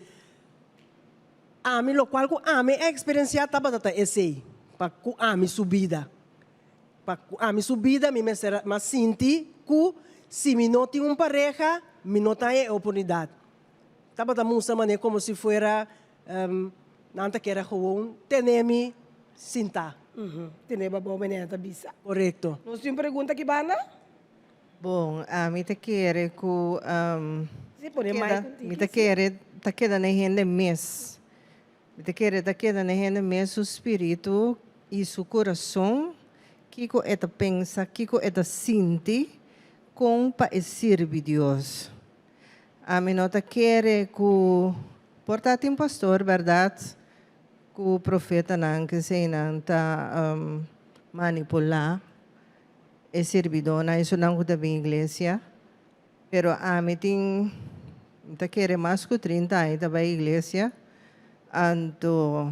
Ami lokual ku ami a eksperensiá tabata ta esei, pa ku ami su bida. Pa ku ami su bida mi mester a sinti ku si mi no tin un pareha mi no ta haña e oportunidat. Tabata mustra manera komo si fuera nan ta kere gewoon tene mi sintá. Tene bo abou manera ta bisa. Korekto. Nos tin un pregunta aki banda? Bon, ami ta kere ku Sí, pone mic un tiki, mi ta sí. kere ta keda na e hende mes. Mi ta kere ta keda na hende mes su spiritu i su kurason, kiko e ta pensa, kiko e ta sinti, kon pa e sirbi Dios. Ami no ta kere ku por ta tin pastor bèrdat ku profetanan keseinan ta manipulá e sirbidónan, esunnan ku ta bin iglesia, pero ami tin. Mi ta kere mas ku 30 aña ta bai iglesia. Anto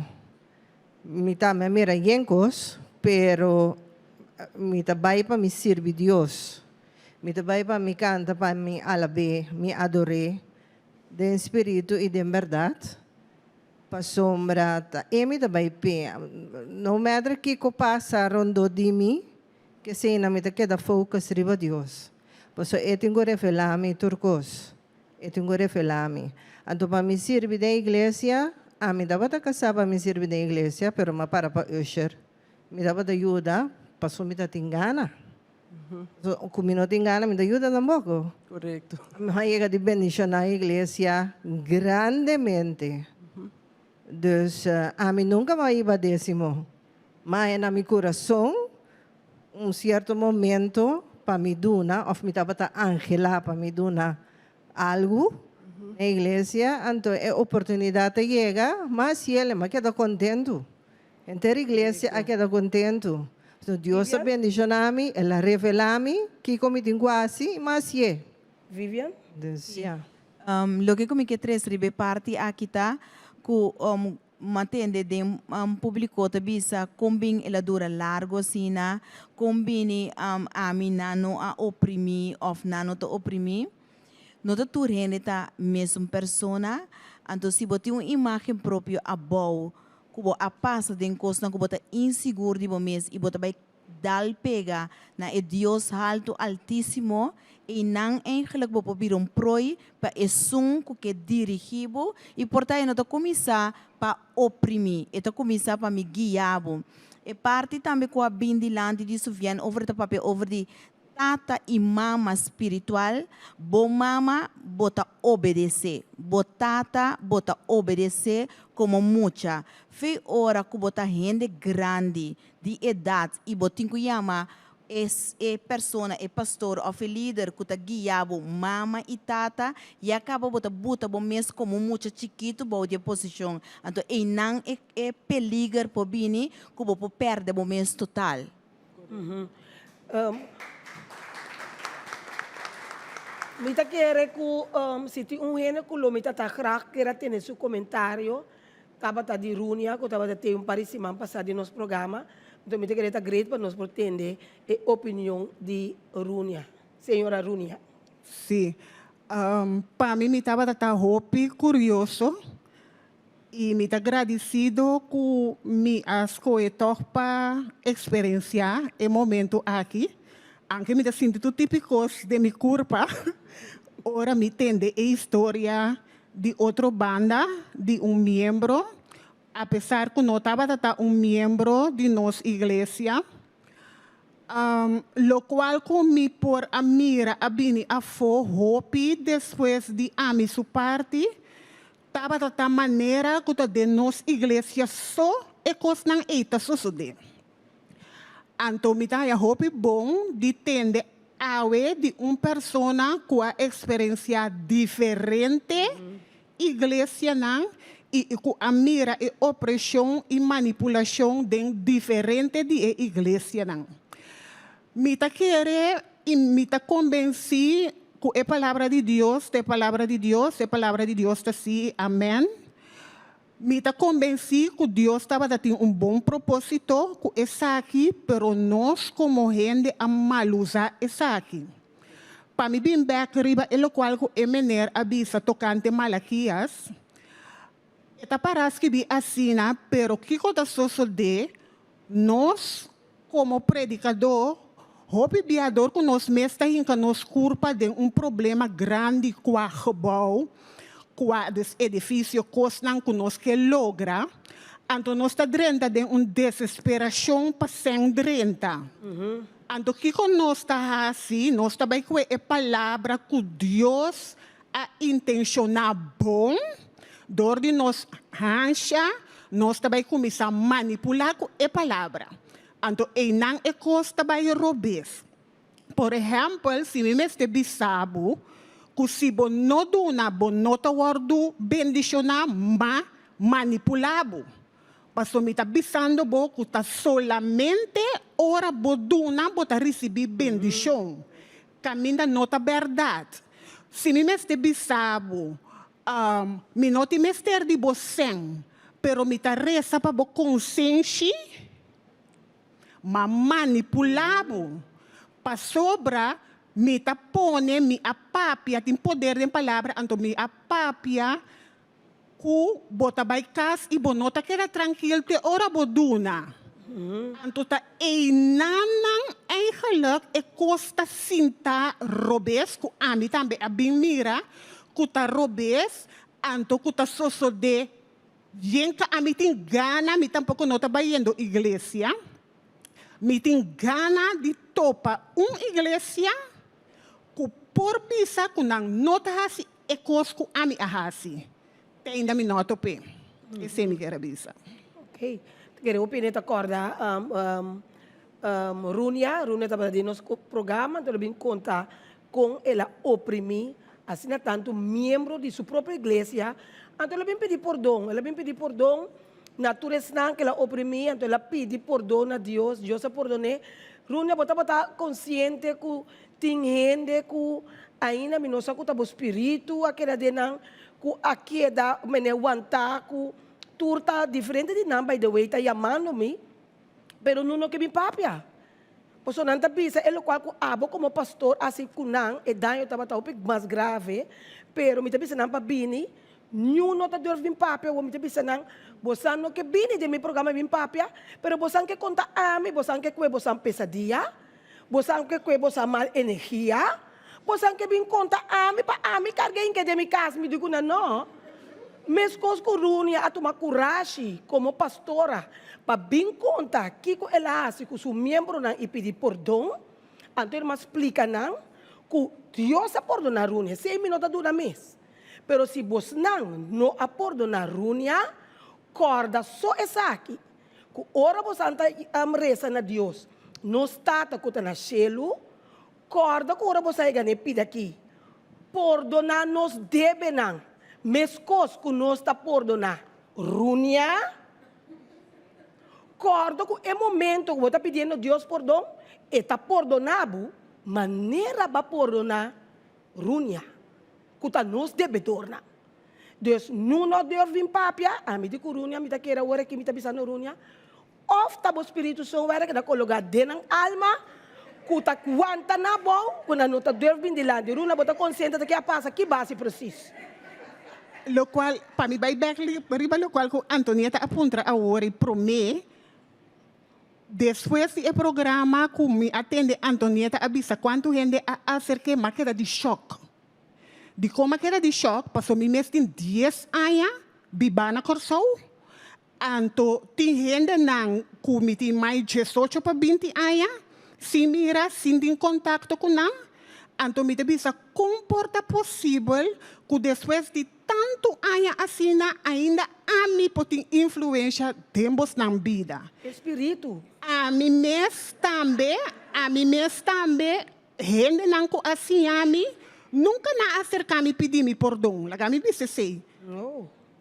mi tambe a mira yen kos, pero mi ta bai pa mi sirbi Dios. Mi ta bai pa mi kanta, pa mi alab'é, mi ador'é den spiritu i den bèrdat. Pasobra ta e mi ta bai p'e. No matter kiko pasa rondó di mi, Keseinan mi ta keda focus riba Dios. Pasobra e tin ku revelá mi tur kos. E tin ku revelá mi. Anto pa mi sirbi den iglesia, ami tabata kasá pa mi sirbi den iglesia, pero mi a para pa usher. Mi tabata yuda pasobra mi ta tin gana. Pasobra ku mi no tin gana mi ta yuda tampoco. Korekto. Mi a yega di bendishoná iglesia grandemente. Dus ami nunka mi a hiba desimo. Ma e na mi kurason un sierto momento pa mi duna òf mi tabata anhelá pa mi duna algu na iglesia, anto e oportunidat a yega, m'a hasiel, m'a keda kontentu. Henter iglesia a keda kontentu. Pasobra Dios a bendishoná mi, El a revelá mi kiko mi tin ku hasi i m'a hasié. Vivian? Dus, ya. Loke ku mi ke trese riba e parti aki ta ku M'a tende den publico ta bisa con bin el a dura largo asina, con bini ami nan no a oprimi of nan no ta oprimi. No ta tur hende ta mesun persona, anto si bo tin un imagen propio abou cu bo a pasa den cosnan cu bo ta insigur di bo mes y bo ta bay dal pega na e Dios Haltu Altísimo, einan eigenlijk bo por bira un prooi pa esun ku ke dirigí bo, i por ta e no ta kuminsá pa oprimí, e ta kuminsá pa mi guiá bo. E parti tambe ku a bin dilanti di Suvienne over ta papia over di Tata i mama spiritual, bo mama bo ta obedesé, bo tata bo ta obedesé komo mucha. Fe ora ku bo ta hende grandi di edat i bo tin ku yama e e persona, e pastor òf e lider ku ta guia bo mama i tata, ya kaba bo ta buta bo mes komo un mucha chikitu bou di e posishon. Anto einan e e peliger por bini ku bo por pèrdè bo mes total. Mi ta kere ku si tin un hende ku lo mi ta ta graag kier a tene su komentario tabata di Runia ku tabata te un par di siman pasá den nos programa. Enton mi ta kere ta great pa nos por tende e opinion di Runia. Señora Runia. Sí. Pa mi mi tabata ta hopi kurioso I mi ta gradisido ku mi a skohe tòg pa eksperensiá e momentu aki, anke mi ta sinti tur tipo di kos den mi kurpa ora mi tende e historia di otro banda di un miembro, apesar ku no tabata ta un miembro di nos iglesia. Lokual ku mi por a mira a bini afó hopi despues di ami su parti, Tabata ta manera ku ta den nos iglesia so e kosnan ei ta sosodé. Anto mi ta haña hopi bon di tende awe di un persona ku a eksperensiá diferente iglesianan i ku a mira e opreshon i manipulashon den diferente di e iglesianan. Mi ta kere i mi ta kombensí ku e Palabra di Dios ta e Palabra di Dios, e Palabra di Dios ta sí i amèn. Mi ta kombensí ku Dios tabata tin un bon propósito ku esaki, pero nos komo hende a malusá esaki. Pa mi bin bèk riba e lokual ku e mener a bisa tokante Malakias, e ta pará skibí asina, pero kiko ta sosodé? Nos Komo predikadó, hopi bia dor ku nos mes ta hinka nos kurpa den un problema grandi kua gebou, kua dus edifisio, kosnan ku nos ke logra, anto nos ta drenta den un desesperashon pa sèn drenta. Anto kiko nos ta hasi? Nos ta bai kue e palabra ku Dios a intenshoná bon, dor di nos hansha, nos ta bai kuminsá manipulá ku e palabra. Anto einan e kos ta bai robes. Por ehèmpel, si mi mester bisa bo ku si bo no duna bo no ta wòrdu bendishoná, m'a manipulá bo. Pasobra mi ta bisando bo ku ta solamente ora bo duna bo ta risibí bendishon. Kaminda no ta bèrdat. Si mi mester bisa bo, mi no tin mester di bo sèn, pero mi ta resa pa bo konsenshi, m'a manipulá bo, pasobra mi ta pone, mi a papia, tin poder den palabra, anto mi a papia Ku bo ta bai kas i bo no ta keda trankil te ora bo duna. Anto ta einanan eigenlijk e kos ta sinta robes ku ami tambe a bin mira ku ta robes anto ku ta sosode yen ka ami tin gana mi tampoko no ta bayendo iglesia mi tin gana di topa un iglesia ku por bisa ku nan no ta hasi E kos ku ami a hasi, te ainda mi no a top'é. Esei mi kier a bisa. Ok. Ta kere hopi hende ta kòrda Runia. Runia tabata den nos programa, anto el a bin konta kon el a oprimí asina tantu miembro di su propio iglesia. Anto el a bin pidi pordon. El a bin pidi pordon na tur esnan ku el a oprimí, anto el a pidi pordon na Dios. Dios a pordon'é. Runia, bo tabata konsiente ku Tin hende ku ainda mi no sa ku ta bo spiritu a keda den nan, ku a keda mene wantá ku tur ta diferente di nan, by the way, ta yamando mi, pero nu no ke bin papia. Pasobra nan ta bisa e lokual ku abo komo pastor hasi ku nan, e daño tabata hopi mas grave, pero mi ta bisa nan pa bini, niun no ta durf bin papia, awor mi ta bisa nan, bosan no ke bini den mi programa bin papia, pero bosan ke konta ami, bosan ke kue bosan pesadia, Bosan ke kue bosan mal energia? Bosan ke bin konta ami pa ami karga hinke den mi kas? Mi di ku nan, No. Meskos ku Runia a tuma kurashi komo pastora pa bin konta kiko el a hasi ku su miembronan i pidi pordon, anto el mas splika nan ku Dios a pordoná Runia. Esei mi no ta duda mes. Pero si bosnan no a pordoná Runia, kòrda so esaki, Ku ora bosan ta resa na Dios, nos Tata ku ta na shelu, kòrda ku ora bosan yega na e pida akí, Pordoná nos debenan, meskos ku nos ta pordoná runia. Kòrda ku e momento ku bo ta pidiendo Dios pordon, e ta pordoná bo manera bo a pordoná runia, ku ta nos debedornan. Dus nu no durf bin papia, ami di ku Runia mi ta kere awor aki mi ta bisando Runia, of ta bo spiritu son wèr a keda kologá den nan alma ku ta wanta na abou ku nan no ta durf bin dilanti. Runia bo ta konsiente ta ke a pasa ki basi presis? Lokual, pa mi bai bèk riba lokual ku Antonieta a puntra awor i promé, despues di e programa ku mi a tende Antonieta a bisa kuantu hende a aserk'é, m'a keda di shòk. Dikon a keda di shòk? Pasobra mi mes tin dies aña bibá na Kòrsou, anto tin hendenan ku mi tin mai diesocho pa binti aña sin mira, sin tin kontakto ku nan. Anto mi ta bisa kon por ta posibel ku despues di tantu aña asina ainda ami por tin influensha den bosnan bida. E spiritu. Ami mes tambe, ami mes tambe Hendenan ku a siña mi nunka nan a aserká mi pidi mi pordon. Laga mi bisa esei.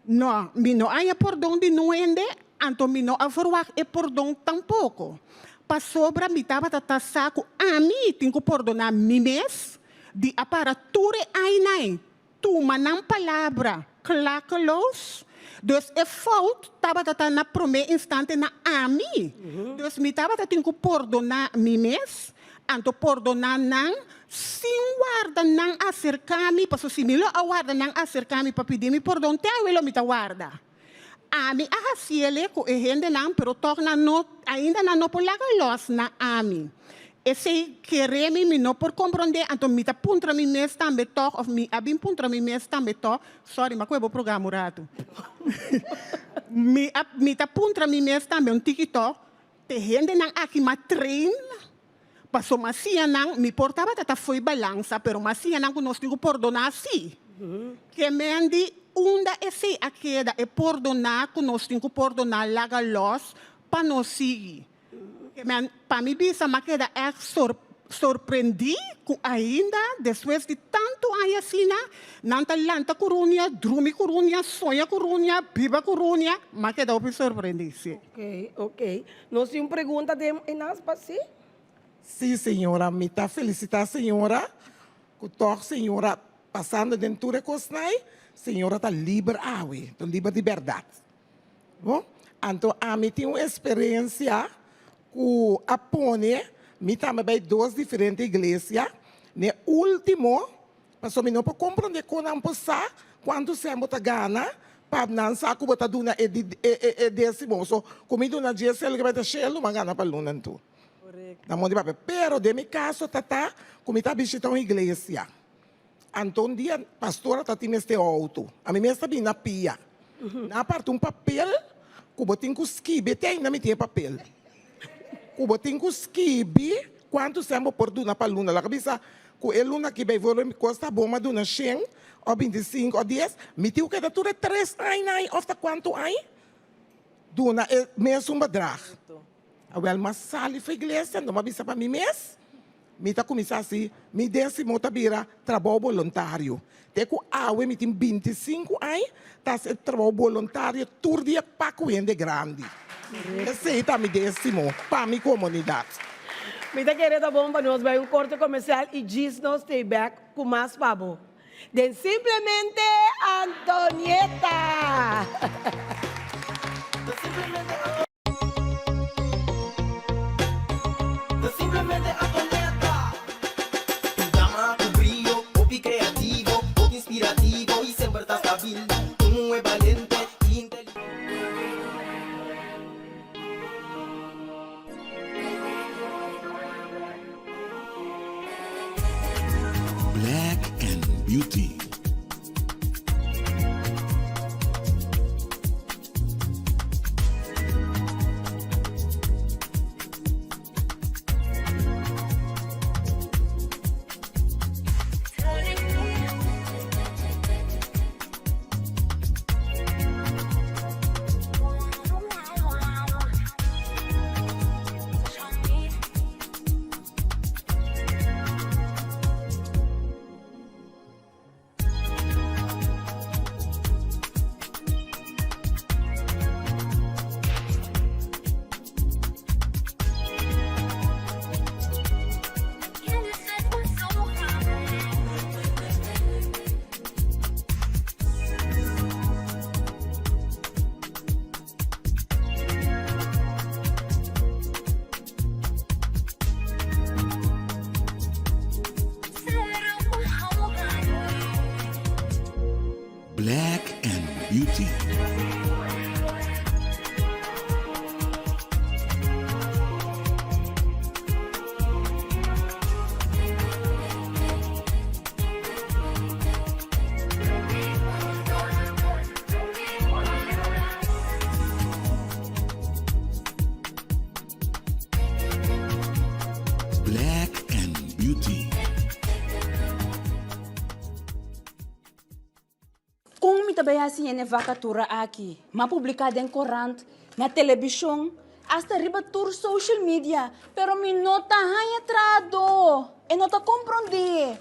No, mi no haña pordon di nun hende, anto mi no a verwagt e pordon tampoko. Pasobra mi tabata ta sa ku ami tin ku pordoná mi mes di a para tur e ainai Tuma nan palabra klakeloos. Dus e fout tabata ta na promé instante na ami. Dus mi tabata tin ku pordoná mi mes, anto pordoná nan sin warda nan aserká mi, pasobra si mi lo a warda nan aserká mi pa pidi mi pordon, te awe lo mi ta warda. Ami a hasiele ku e hendenan, pero tòg nan no, ainda nan no por laga lòs na ami. Esei kere mi, mi no por komprondé, anto mi ta puntra mi mes tambe tòg, òf mi a bin puntra mi mes tambe tòg, sòri, mi a kohe bo programa un ratu. Mi a, mi ta puntra mi mes tambe un tiki tòg, te hendenan aki m'a train? Paso m'a siña nan, mi por tabata ta fo'i balansa, pero m'a siña nan ku nos tin ku pordoná sí. Ke men di unda esei a keda, e pordoná ku nos tin ku pordoná laga lòs pa nos sigui. Ke men, pa mi bisa m'a keda ègt sor sorprendí ku ainda despues di tantu aña asina, nan ta lanta ku Runia, drumi ku Runia, soña ku Runia, biba ku Runia, m'a keda hopi sorprendí, sí. Ok, ok. Nos tin un pregunta den e nas pa si? Sí, señora, mi ta felicita señora cu toch señora. Pasando den tur e kosnan ei, señora ta liber awe, ta liber di bèrdat. Bo? Anto ami tin un eksperensia ku a pone mi tambe bai dos diferente iglesia. N'e último, pasobra mi no por komprondé kon nan por sa kuantu sèn bo ta gana pa nan sa ku bo ta duna e e désimo. So, ku mi duna dies sèn loke bai ta shelu, mi a gana pa luna anto. Na mon di papia. Pero den mi kaso ta ta ku mi ta bishita un iglesia. Anto un dia pastor a ta tin mester outo. Ami mes ta bini na pia. Nan a parti un papel ku bo tin ku skibi. Te ainda mi tin e papel. Ku bo tin ku skibi kuantu sèn bo por duna pa luna. Lo a bisa ku e luna aki bijvoorbeeld mi kosta bon mi a duna shen òf bintisinku òf dies. Mi tin ku keda tur e tres aña ei òf ta kuantu aña duna e mesun bedrag. Awel mi a sali for iglesia, anto mi a bisa pa mi mes, mi ta kuminsá hasi mi désimo ta bira trabou boluntario. Te ku awe mi tin bintisinku aña ta hasi e trabou boluntario tur dia pa ku hende grandi. Esei ta mi désimo pa mi komunidat. Mi ta kere ta bon pa nos bai un korte komersial i djis nos stay back ku mas pa bo den Simplemente Antonieta! Black and Beauty. Black and Beauty. Black and Beauty. Kon mi ta bai hasi hende vakatura aki? M'a publiká den korant, na telebishon, asta riba tur social media, pero mi no ta haña trahadó. E no ta komprondé.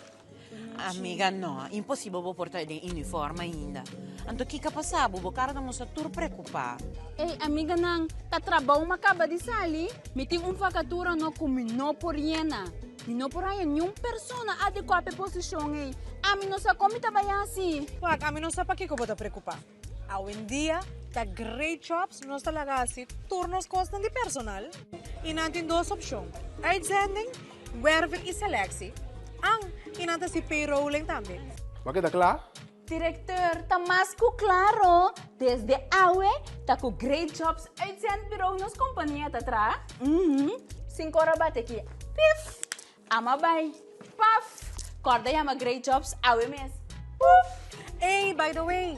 Amiga no, imposibel bo por ta den uniform ainda. Anto kiko a pasa bo? Bo kara ta mustra tur preocupa. Ey amiganan, ta trabou m'a kaba di sali. Mi tin un vakatura no ku mi no por yena. Mi no por haña niun persona adekuá p'e posishon ey. Ami no sa kon mi ta bai hasi. Wak, ami no sa pakiko bo ta preocupa. Awendia ta Great Jobs nos ta laga hasi tur nos kosnan di personal i nan tin dos opshon, uitzending, werving i selectie. An, i nan ta hasi payrolling tambe. Bo a keda kla? Directeur, ta mas ku klaro, desde awe ta ku Great Jobs Uitzendbureau nos kompania ta traha. Uhum, sinkora bate ki, pif! Ama bai, paf! Kòrda yama Great Jobs awe mes. Puf! Ey, by the way,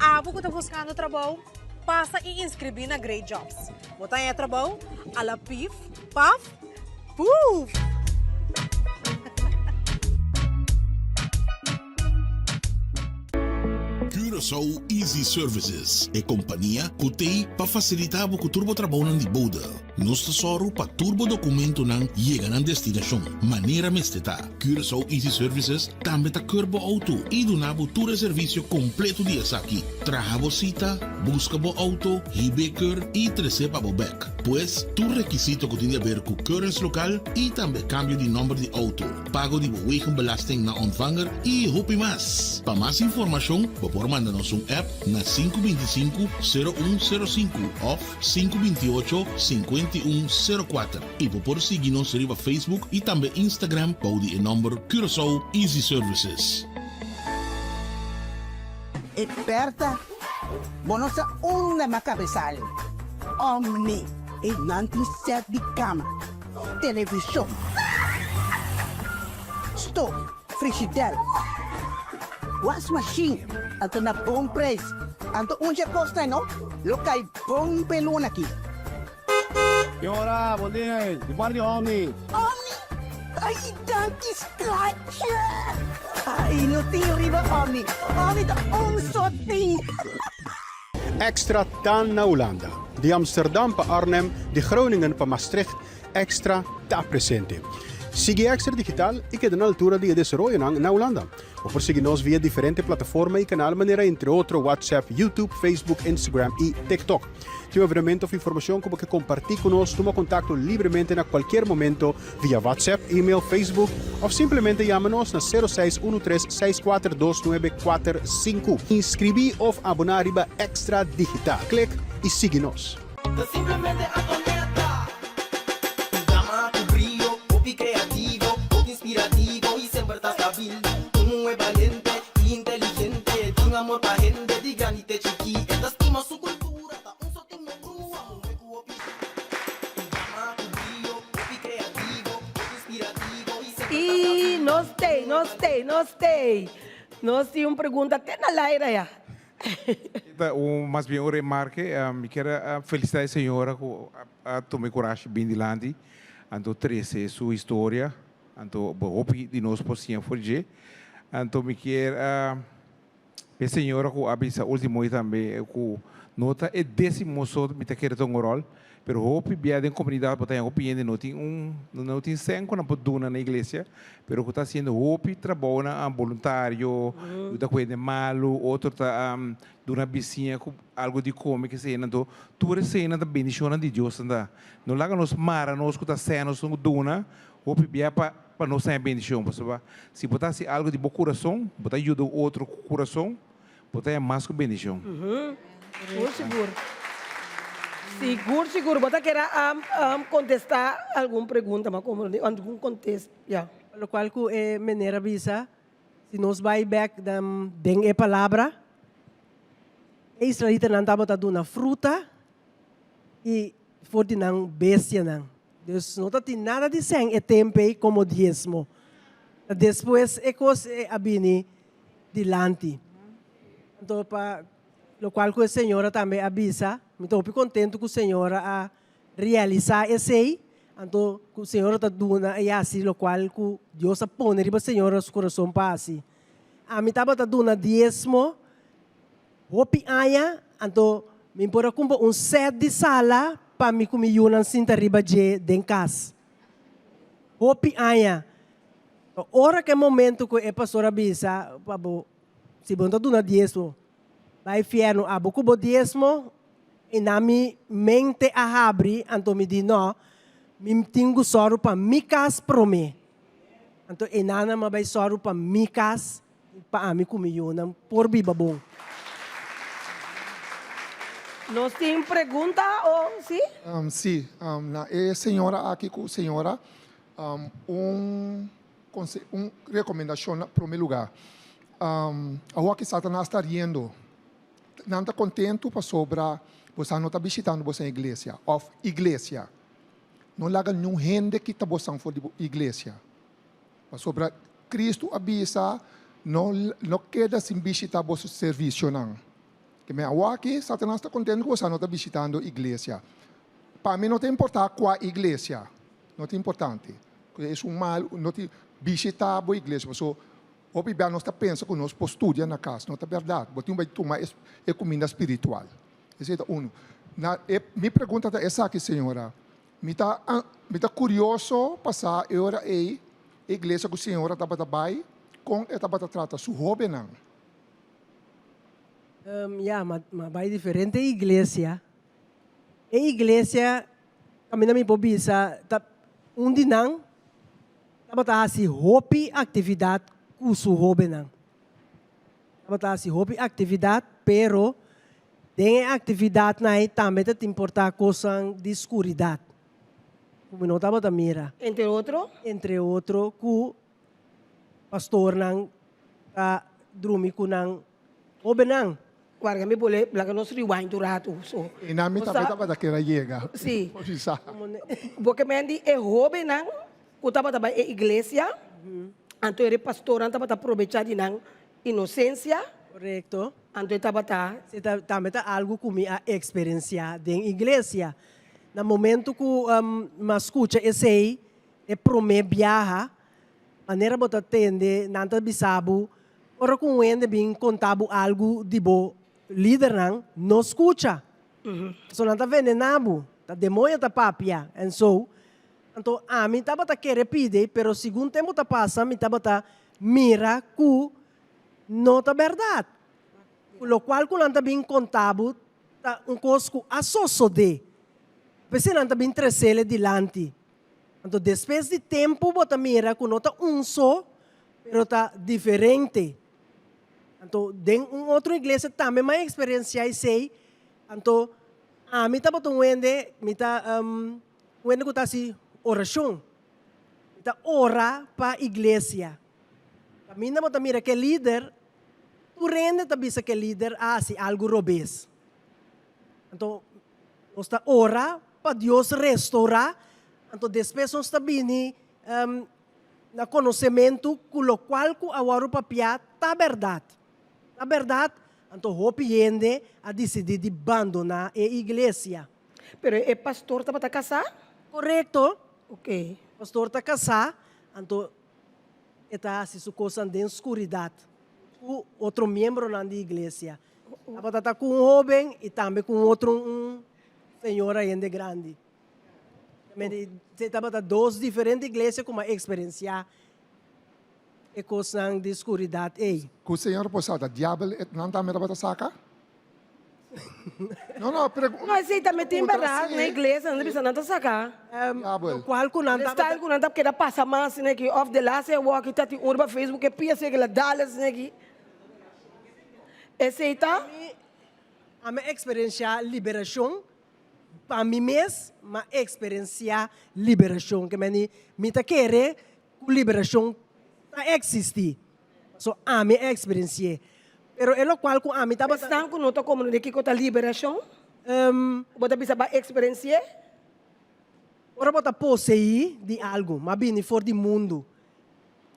abo ku ta buskando trabou, pasa i inskribí na Great Jobs. Bo ta haña trabou a la pif, paf, puf! Curaçao Easy Services, e kompania ku t'ei pa fasilitá bo ku tur bo trabounan di bouda. Nos ta sòru pa tur bo dokumentonan yega nan destinashon manera mester ta. Curaçao Easy Services tambe ta keur bo outo i duna bo tur e servisio kompleto di esaki, traha bo sita, buska bo outo, hib'é keur i tres'é pa bo bèk. Pues, tur rekisito ku tin di aber ku keuringslokaal i tambe kambio di nòmber di outo, pago di bo wegenbelasting na ontvanger i hopi mas. Pa mas informashon bo por manda nos un app na 525 0105 òf 528 5104 i bo por sigui nos riba Facebook i tambe Instagram bou di e nòmber Curaçao Easy Services. E Bertha, bo no sa unda m'a cabesal. Omni, e nan tin set di cama, television, stoof, frigidel, wasmachine, anto na bon prijs. Anto un dje cosnan no lo cay bon p'e luna aki. Señora, bon dia. Di parti Omni. Omni? Ay, danki schatje. Ay, no tin riba Omni. Omni ta un so tin. Extra ta na Hulanda. Di Amsterdam pa Arnhem, di Groningen pa Maastricht, Extra ta presente. Sigui Extra Digital i keda na altura di e desaroyonan na Hulanda. Bo por sigui nos via diferente plataforma i kanal manera entre otro WhatsApp, YouTube, Facebook, Instagram i TikTok. Tin un evenemento of informacion cu bo ke comparti cu nos, tuma contacto libremente na cualkier momento via WhatsApp, email, Facebook of simplemente yama nos na sero seis uno tres seis kuater dos nuebe kuater sinku. Inscribi of abona riba Extra Digital. Click y sigui nos. Ta simplemente Antonetta. Un dama cu brio, hopi creativo, hopi inspirativo y semper ta stabil. Un muhe balente y inteligente, tin amor pa hende di grandi te chiki. E ta stima su cultura, ta un sotin no brua, muhe cu hopi Un dama cu brio, hopi creativo, hopi inspirativo y semper ta Y stabil. nos tey, nos tey, nos tey. Nos tin un pregunta te na laira ya. Ta un mas bien un remarke. Mi kier a felicita e señora cu a tuma e curashi bin dilanti anto trece su historia. Anto bo hopi di nos por siña for dje. Anto mi kier a e señora cu a bisa ultimo tambe cu no ta e decimo so mi ta kere ta un rol. Pero hopi bia den comunidad bo ta haña hopi hende no tin un no tin cen cu nan por duna na iglesia, pero cu ta haciendo hopi trabounan boluntario, yuda cu hende malu, otro ta duna bisiña cu algo di come kesey. Anto tur eseynan ta bendicionnan di Dios nan ta. No laga nos mara nos cu ta cen nos tin cu duna hopi bia pa pa nos haña bendicion, pasobra si bo ta haci algo di bo curason, bo ta yuda un otro cu curason, Bo ta haña mas ku bendishon. Sigur, sigur. Sigur, sigur. Bo ta kere kontestá algun pregunta, ma komo algun kontest, ya. Lokual ku e meneer a bisa, si nos bai bek den e palabra, e israelitanan tabata duna fruta i for di nan bestianan. Dus no ta tin nada di sèn e tempu ei komo diesmo. Ta despues e kos a bini dilanti. Anto pa locual cu e señora tambe a bisa, mi ta hopi contento cu señora a realisa esey, anto cu señora ta duna y haci locual cu Dios a pone riba señora su corazon pa haci. Ami tabata duna diesmo hopi aña, anto mi por a cumpra un set di sala pa mi cu mi yunan sinta riba dje den cas. Hopi aña. Ora ku e momento ku e pastor a bisa pa bo, si bo no ta duna diesmo, bai fièrnu abo ku bo diesmo, i na mi mente a habri, anto mi di no, mi tin ku sòru pa mi kas promé. Anto e nana mi a bai sòru pa mi kas, pa ami ku mi yunan por biba bon. Nos tin pregunta o si? Si, na e señora aki ku señora Un un rekomendashon na promé lugá. Awor ki Satanas ta riendo, nan ta kontentu pasobra bosan no ta bishitando bosan iglesia òf iglesia. No laga niun hende kita bosan for di bo iglesia. Pasobra Kristu a bisa, no no keda sin bishita boso servisionan. Ke men awor aki Satanas ta kontentu ku bosan no ta bishitando iglesia. Pa mi no ta importá kua iglesia. No ta importante. Ku esun mal no tin bishita bo iglesia paso hopi bia nos ta pensa ku nos por studia na kas. No ta bèrdat. Bo tin bai tuma e kuminda spiritual. Esei ta unu. Na e mi pregunta ta esaki señora. Mi ta mi ta kurioso pa sa e ora ei e iglesia ku señora tabata bai kon e tabata trata su hóbennan. Ya, m'a bai diferente iglesia. E iglesia. Kaminda mi por bisa ta un di nan tabata hasi hopi aktividat ku su hóbennan. Tabata hasi hopi aktividat, pero den e aktividatnan ei tambe ta tin por ta kosnan di skuridat ku mi no tabata mira. Entre otro? Entre otro ku pastornan ta drumi ku nan Hobennan. Warga mi bole laga nos rewind un ratu so. E nan mi tambe tabata keda yega. Si. Bo ke men di e hobennan ku tabata bai e iglesia, anto e pastornan tabata probecha di nan inosensia. Korekto. Anto e tabata. Si tambe ta algu ku mi a eksperensiá den iglesia. Na momento ku mi a skucha esei e promé biaha, manera bo ta tende nan ta bisa bo Ora ku un hende bin konta bo algu di bo lidernan, no skucha. Pasobra nan ta venená bo, ta demoño ta papia. En so, anto ami tabata kere pidi, pero segun tempu ta pasa mi tabata mira ku no ta bèrdat. Ku lokual ku nan ta bin konta bo ta un kos ku a sosodé. P'esei nan ta bin tres'el dilanti. Anto despues di tempu bo ta mira ku no ta un so, pero ta diferente. Anto den un otro iglesia tambe mi a eksperensiá esei. Anto ami tabata un hende, mi ta un hende ku ta hasi orashon. Mi ta ora pa iglesia. Kaminda bo ta mira ku e lider, tur hende ta bisa ku e lider a hasi algu robes. Anto nos ta ora pa Dios restourá, anto despues nos ta bini na konosementu ku lokual ku a wòrdu papiá ta bèrdat. Ta bèrdat, anto hopi hende a disidí di bandoná e iglesia. Pero e pastor tabata kasá? Korekto. Oke. Pastor ta kasá, anto e ta hasi su kosnan den skuridat ku otro miembronan di iglesia. Tabata ta ku un hóben i tambe ku un otro un señora hende grandi. Se tabata dos diferente iglesia ku mi a eksperensiá e kosnan di skuridat ei. Ku señor por sa ta diabel nan tambe tabata saka? No, no, pero No, esei tambe tin berdad na iglesia, nan ta bisa nan ta saka. Diabel. Lokual ku nan tabata. Style ku nan ta keda pasa mas asina aki òf de laatste awor ta tin un riba Facebook e pia asina ki la dal asina aki. Esei ta. Ami a eksperensiá liberashon pa mi mes, mi a eksperensiá liberashon. Ke meni mi ta kere ku liberashon ta eksistí. Paso ami a eksperensi'é. Pero e lokual ku ami tabata. Esnan ku no ta komprondé kiko ta liberashon, bo ta bisa bo a eksperensi'é? Ora bo ta poseí di algu, mi a bini for di mundu.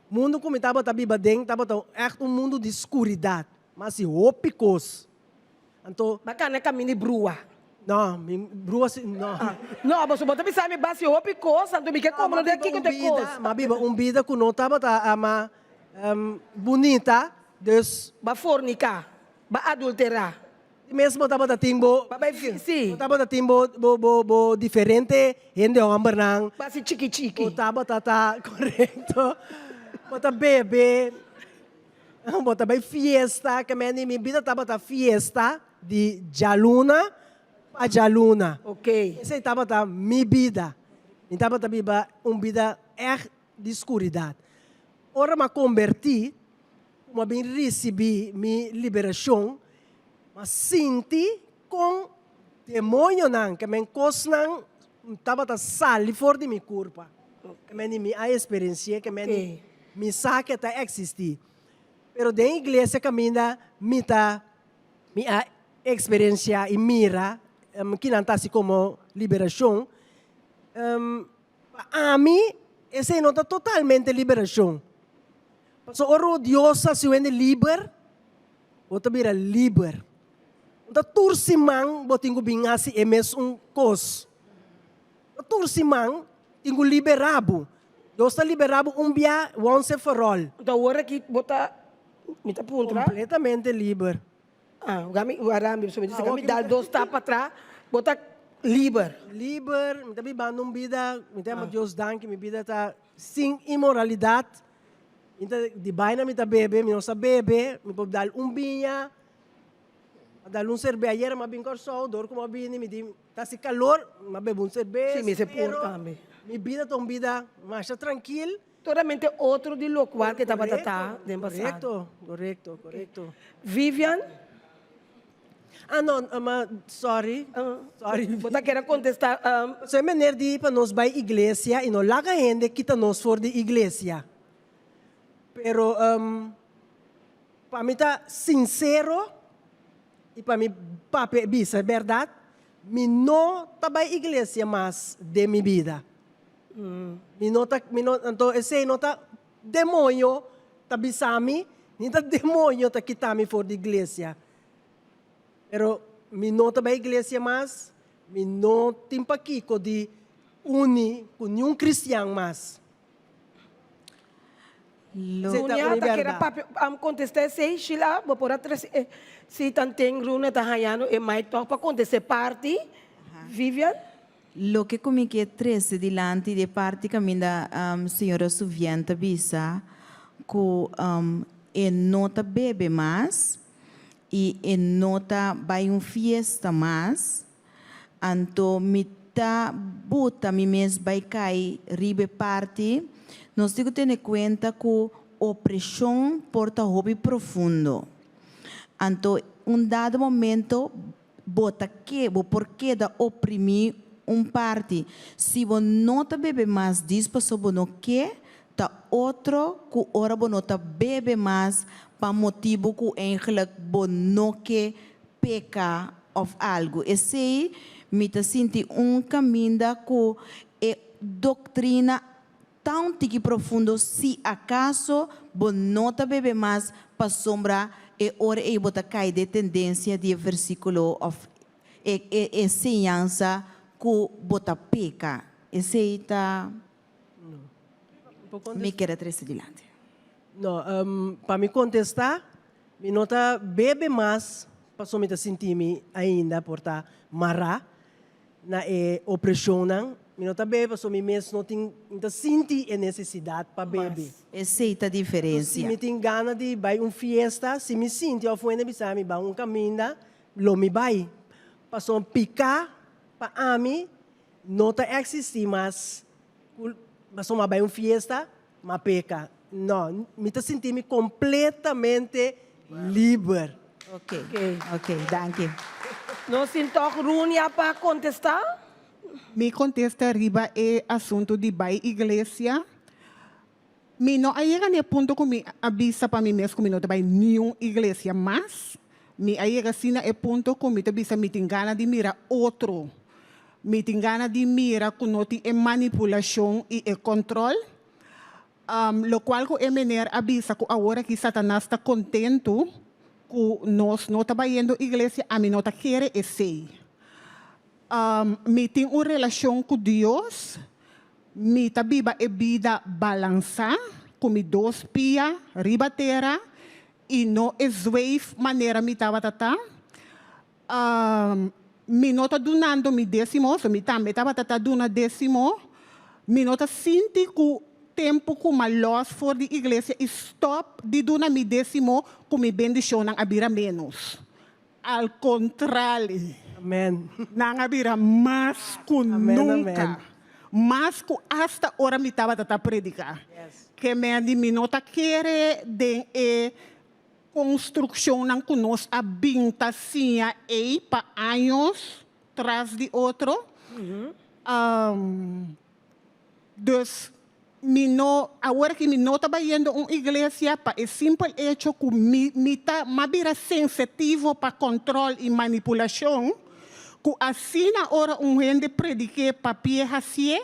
Mundu ku mi tabata biba den tabata ègt un mundu di skuridat. Mi a hasi hopi kos. Anto. Bo a kana kaminda di brua? No, mi brua si, no. No, pasobra bo ta bisa mi bo a hasi hopi kos, anto mi ke komprondé kiko ta e kos. Mi a biba un bida ku no tabata ama bunita, dus. Bo a forniká, bo a adulterá. Ti mes bo tabata tin bo. Bo bai fi, si. Bo tabata tin bo bo bo bo diferente hende hombernan. Bo hasi chiki chiki. Bo tabata ta korekto. Bo ta bebe, bo ta bai fiesta, ke meni mi bida tabata fiesta di djaluna pa djaluna. Ok. Esei tabata mi bida. Mi tabata biba un bida ègt di skuridat. Ora mi a kombertí, Ku a bin risibí mi liberashon, m'a sinti kon demonionan, ke men kosnan tabata sali for di mi kurpa. Ke men di mi a eksperensi'é, ke men di mi sa ke ta eksistí. Pero den iglesia kaminda mi ta, mi a eksperensiá i mira kinan ta hasi komo liberashon, Pa ami, esei no ta totalmente liberashon. Pasobra ora Dios hasi un hende liber, bo ta bira liber. No ta tur siman bo tin ku bin hasi e mesun kos. No ta tur siman tin ku liberá bo. Dios ta liberá bo un bia, once and for all. Anto awor aki bo ta, mi ta puntra. Kompletamente liber. Ah, wak mi, wak mi, mi dice mi dal dos stap patras, bo ta liber. Liber, mi ta bibando un bida, mi ta yama Dios danki, mi bida ta sin inmoralidad, mi ta, di baina mi ta bebe, mi no sa bebe, mi por dal un biña. A dal un serbes ayera m'a bin Kòrsou, dor ku m'a bini mi di ta hasi kalor, m'a bebe un serbes. Sí, mi se por pero tambe. Mi bida ta un bida masha trankil. Totalmente otro di lokual ke tabata ta den pasado. Korekto, korekto, korekto. Vivian? Ah no, ma sorry, sorry. Bo ta kere kontestá? So e meneer di pa nos bai iglesia i no laga hende kita nos for di iglesia. Pero pa mi ta sinsero i pa mi papia i bisa e bèrdat, mi no ta bai iglesia mas den mi bida. Mi no ta, mi no, anto esei no ta demoño ta bisa mi, ni ta demoño ta kita mi for di iglesia. Pero mi no ta bai iglesia mas, mi no tin pakiko di uni ku niun kristian mas. Runia ta kere papia am contesta esey Sheila bo por a trece e si tanten Runia ta hañando e mic toch pa contesta e parti Vivian. Loke ku mi ke trese dilanti di e parti kaminda señora Suvien ta bisa ku e no ta bebe mas i e no ta bai un fiesta mas Anto mi ta buta mi mes bai kai riba e parti, nos tin ku tene kuenta ku opreshon por ta hopi profundo. Anto un dado momento bo ta ke, bo por keda oprimí un parti. Si bo no ta bebe mas dis pasobra bo no ke, ta otro ku ora bo no ta bebe mas pa motibu ku eigenlijk bo no ke peka of algu. Esei mi ta sinti un kaminda ku e doktrina ta un tiki profundo si akaso bo no ta bebe mas pasobra e ora ei bo ta kai den tendensia di e versikulo of e e enseñansa ku bo ta peka. Esei ta mi kere trese dilanti. No, pa mi kontestá, mi no ta bebe mas pasobra mi ta sinti mi ainda por ta mará na e opreshonnan. Mi no ta bebe pasobra mi mes no tin, mi ta sinti e nesesidat pa bebe. Esei ta diferensia. Si mi tin gana di bai un fiesta, si mi sinti òf un hende bisa mi bai un kaminda, lo mi bai. Pasobra piká pa ami no ta eksistí mas ku pasobra mi a bai un fiesta, M'a peka. No, mi ta sinti mi kompletamente liber. Ok, ok, danki. Nos tin tòg Runia pa kontestá? Mi kontesta riba e asuntu di bai iglesia. Mi no a yega na e punto ku mi a bisa pa mi mes ku mi no ta bai niun iglesia mas. Mi a yega asina e punto ku mi ta bisa mi tin gana di mira otro. Mi tin gana di mira ku no tin e manipulashon i e kòntròl. Lokual ku e mener a bisa ku awor aki Satanas ta kontentu ku nos no ta bayendo iglesia, ami no ta kere esei. Mi tin un relashon ku Dios, mi ta biba e bida balansá ku mi dos pia riba tera i no e zweef manera mi tabata ta. Mi no ta dunando mi désimo, so mi tambe tabata ta duna désimo. Mi no ta sinti ku tempu ku m'a lòs for di iglesia i stòp di duna mi désimo ku mi bendishonnan a bira ménos. Al kontrali, nan a bira mas ku nunka, mas ku asta ora mi tabata ta prediká. Ke men di mi no ta kere den e Konstrukshonnan ku nos a bin ta siña ei pa años tras di otro. Dus mi no, awor aki mi no ta bayendo un iglesia pa e simpel echo ku mi mi ta m'a bira sensitivo pa kòntròl i manipulashon, ku asina ora un hende predik'é papi'é hasié,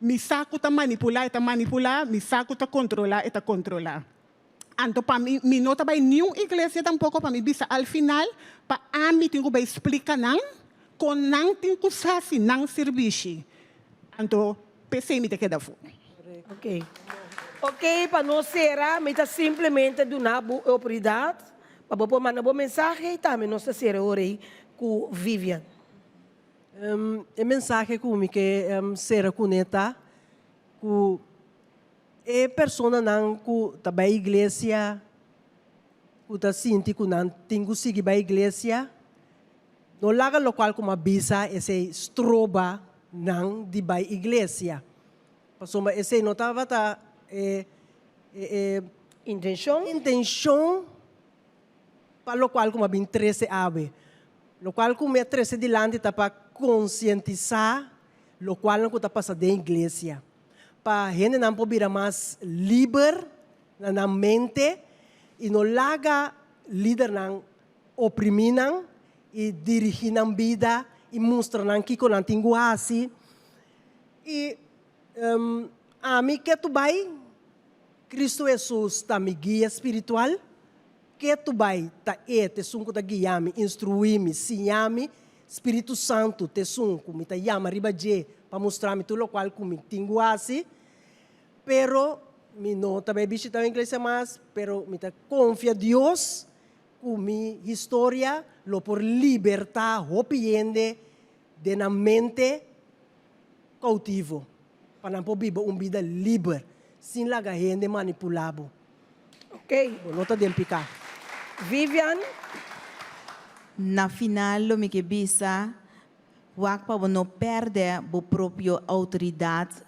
mi sa ku ta manipulá e ta manipulá, mi sa ku ta kontrolá e ta kontrolá. Anto pa mi, mi no ta bai niun iglesia tampoko pa mi bisa al final pa ami tin ku bai splika nan kon nan tin ku hasi nan sirbishi. Anto p'esei mi ta keda afó. Ok. Ok, pa nos sera, mi ta simplemente duna bo e oportunidat pa bo por manda bo mensahe i tambe nos ta sera e ora ei ku Vivian. E mensahe ku mi ke sera kuné ta ku E personanan ku ta bai iglesia ku ta sinti ku nan tin ku sigui bai iglesia, no laga lokual ku mi a bisa esei stroba nan di bai iglesia. Pasobra esei no tabata e e Intenshon? Intenshon pa lokual ku mi a bin trese awe. Lokual ku mi a trese dilanti ta pa konsientisá lokualnan ku ta pasa den iglesia. Pa hendenan por bira mas liber na nan mente i no laga lidernan oprimí nan i dirigí nan bida i mustra nan kiko nan tin ku hasi. I ami ke tu bai, Kristu Hesus ta mi guia spiritual, ke tu bai ta E t'esun ku ta guia mi, instruí mi, siña mi, Spiritu Santu t'esun ku mi ta yama riba dje pa mustra mi tur lokual ku mi tin ku hasi. Pero mi no ta bai bishita un iglesia mas, pero mi ta konfia Dios ku mi historia lo por libertá hopi hende den nan mente koutivo, pa nan por biba un bida liber sin laga hende manipulá bo. Ok. Bo no ta den piká. Vivian. Na final lo mi ke bisa, wak pa bo no pèrdè bo propio outoridat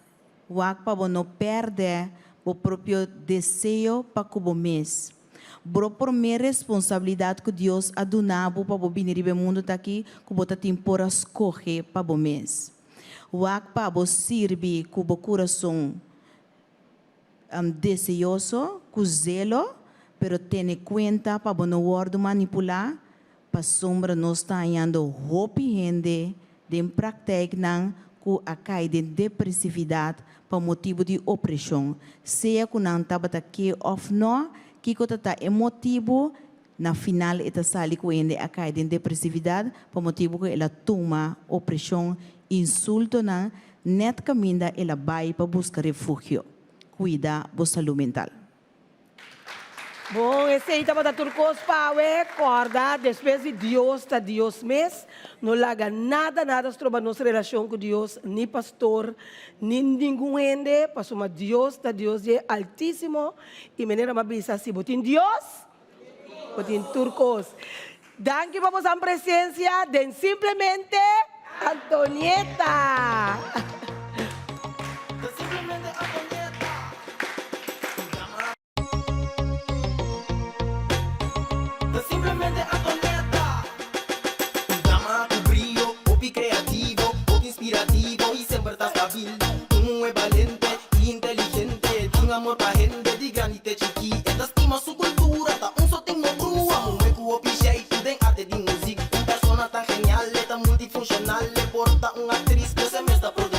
Wak pa bo no pèrdè bo propio deseo pa ku bo mes. Bro promé responsabilidat ku Dios a duna bo pa bo bini riba e mundu ta aki ku bo ta tin por a skohe pa bo mes. Wak pa bo sirbi ku bo kurason deseoso, ku zelo, pero tene kuenta pa bo no wòrdu manipulá, pasobra nos ta hañando hopi hende den praktijknan ku a kai den depresividat pa motibu di opreshon, sea ku nan tabata ke òf nò, kiko ta ta e motibu, na final e ta sali ku hende a kai den depresividat pa motibu ku el a tuma opreshon, insultonan, nèt kaminda el a bai pa buska refugio. Kuida bo salú mental. Bon, esei tabata tur kos pa awe. Kòrda, despues di Dios ta Dios mes. No laga nada, nada stroba nos relashon ku Dios, ni pastor, ni ningun hende, pasobra Dios ta Dios di e Altísimo, i manera mi a bisa, si bo tin Dios, bo tin tur kos. Danki pa bosan presensia den Simplemente Antonieta!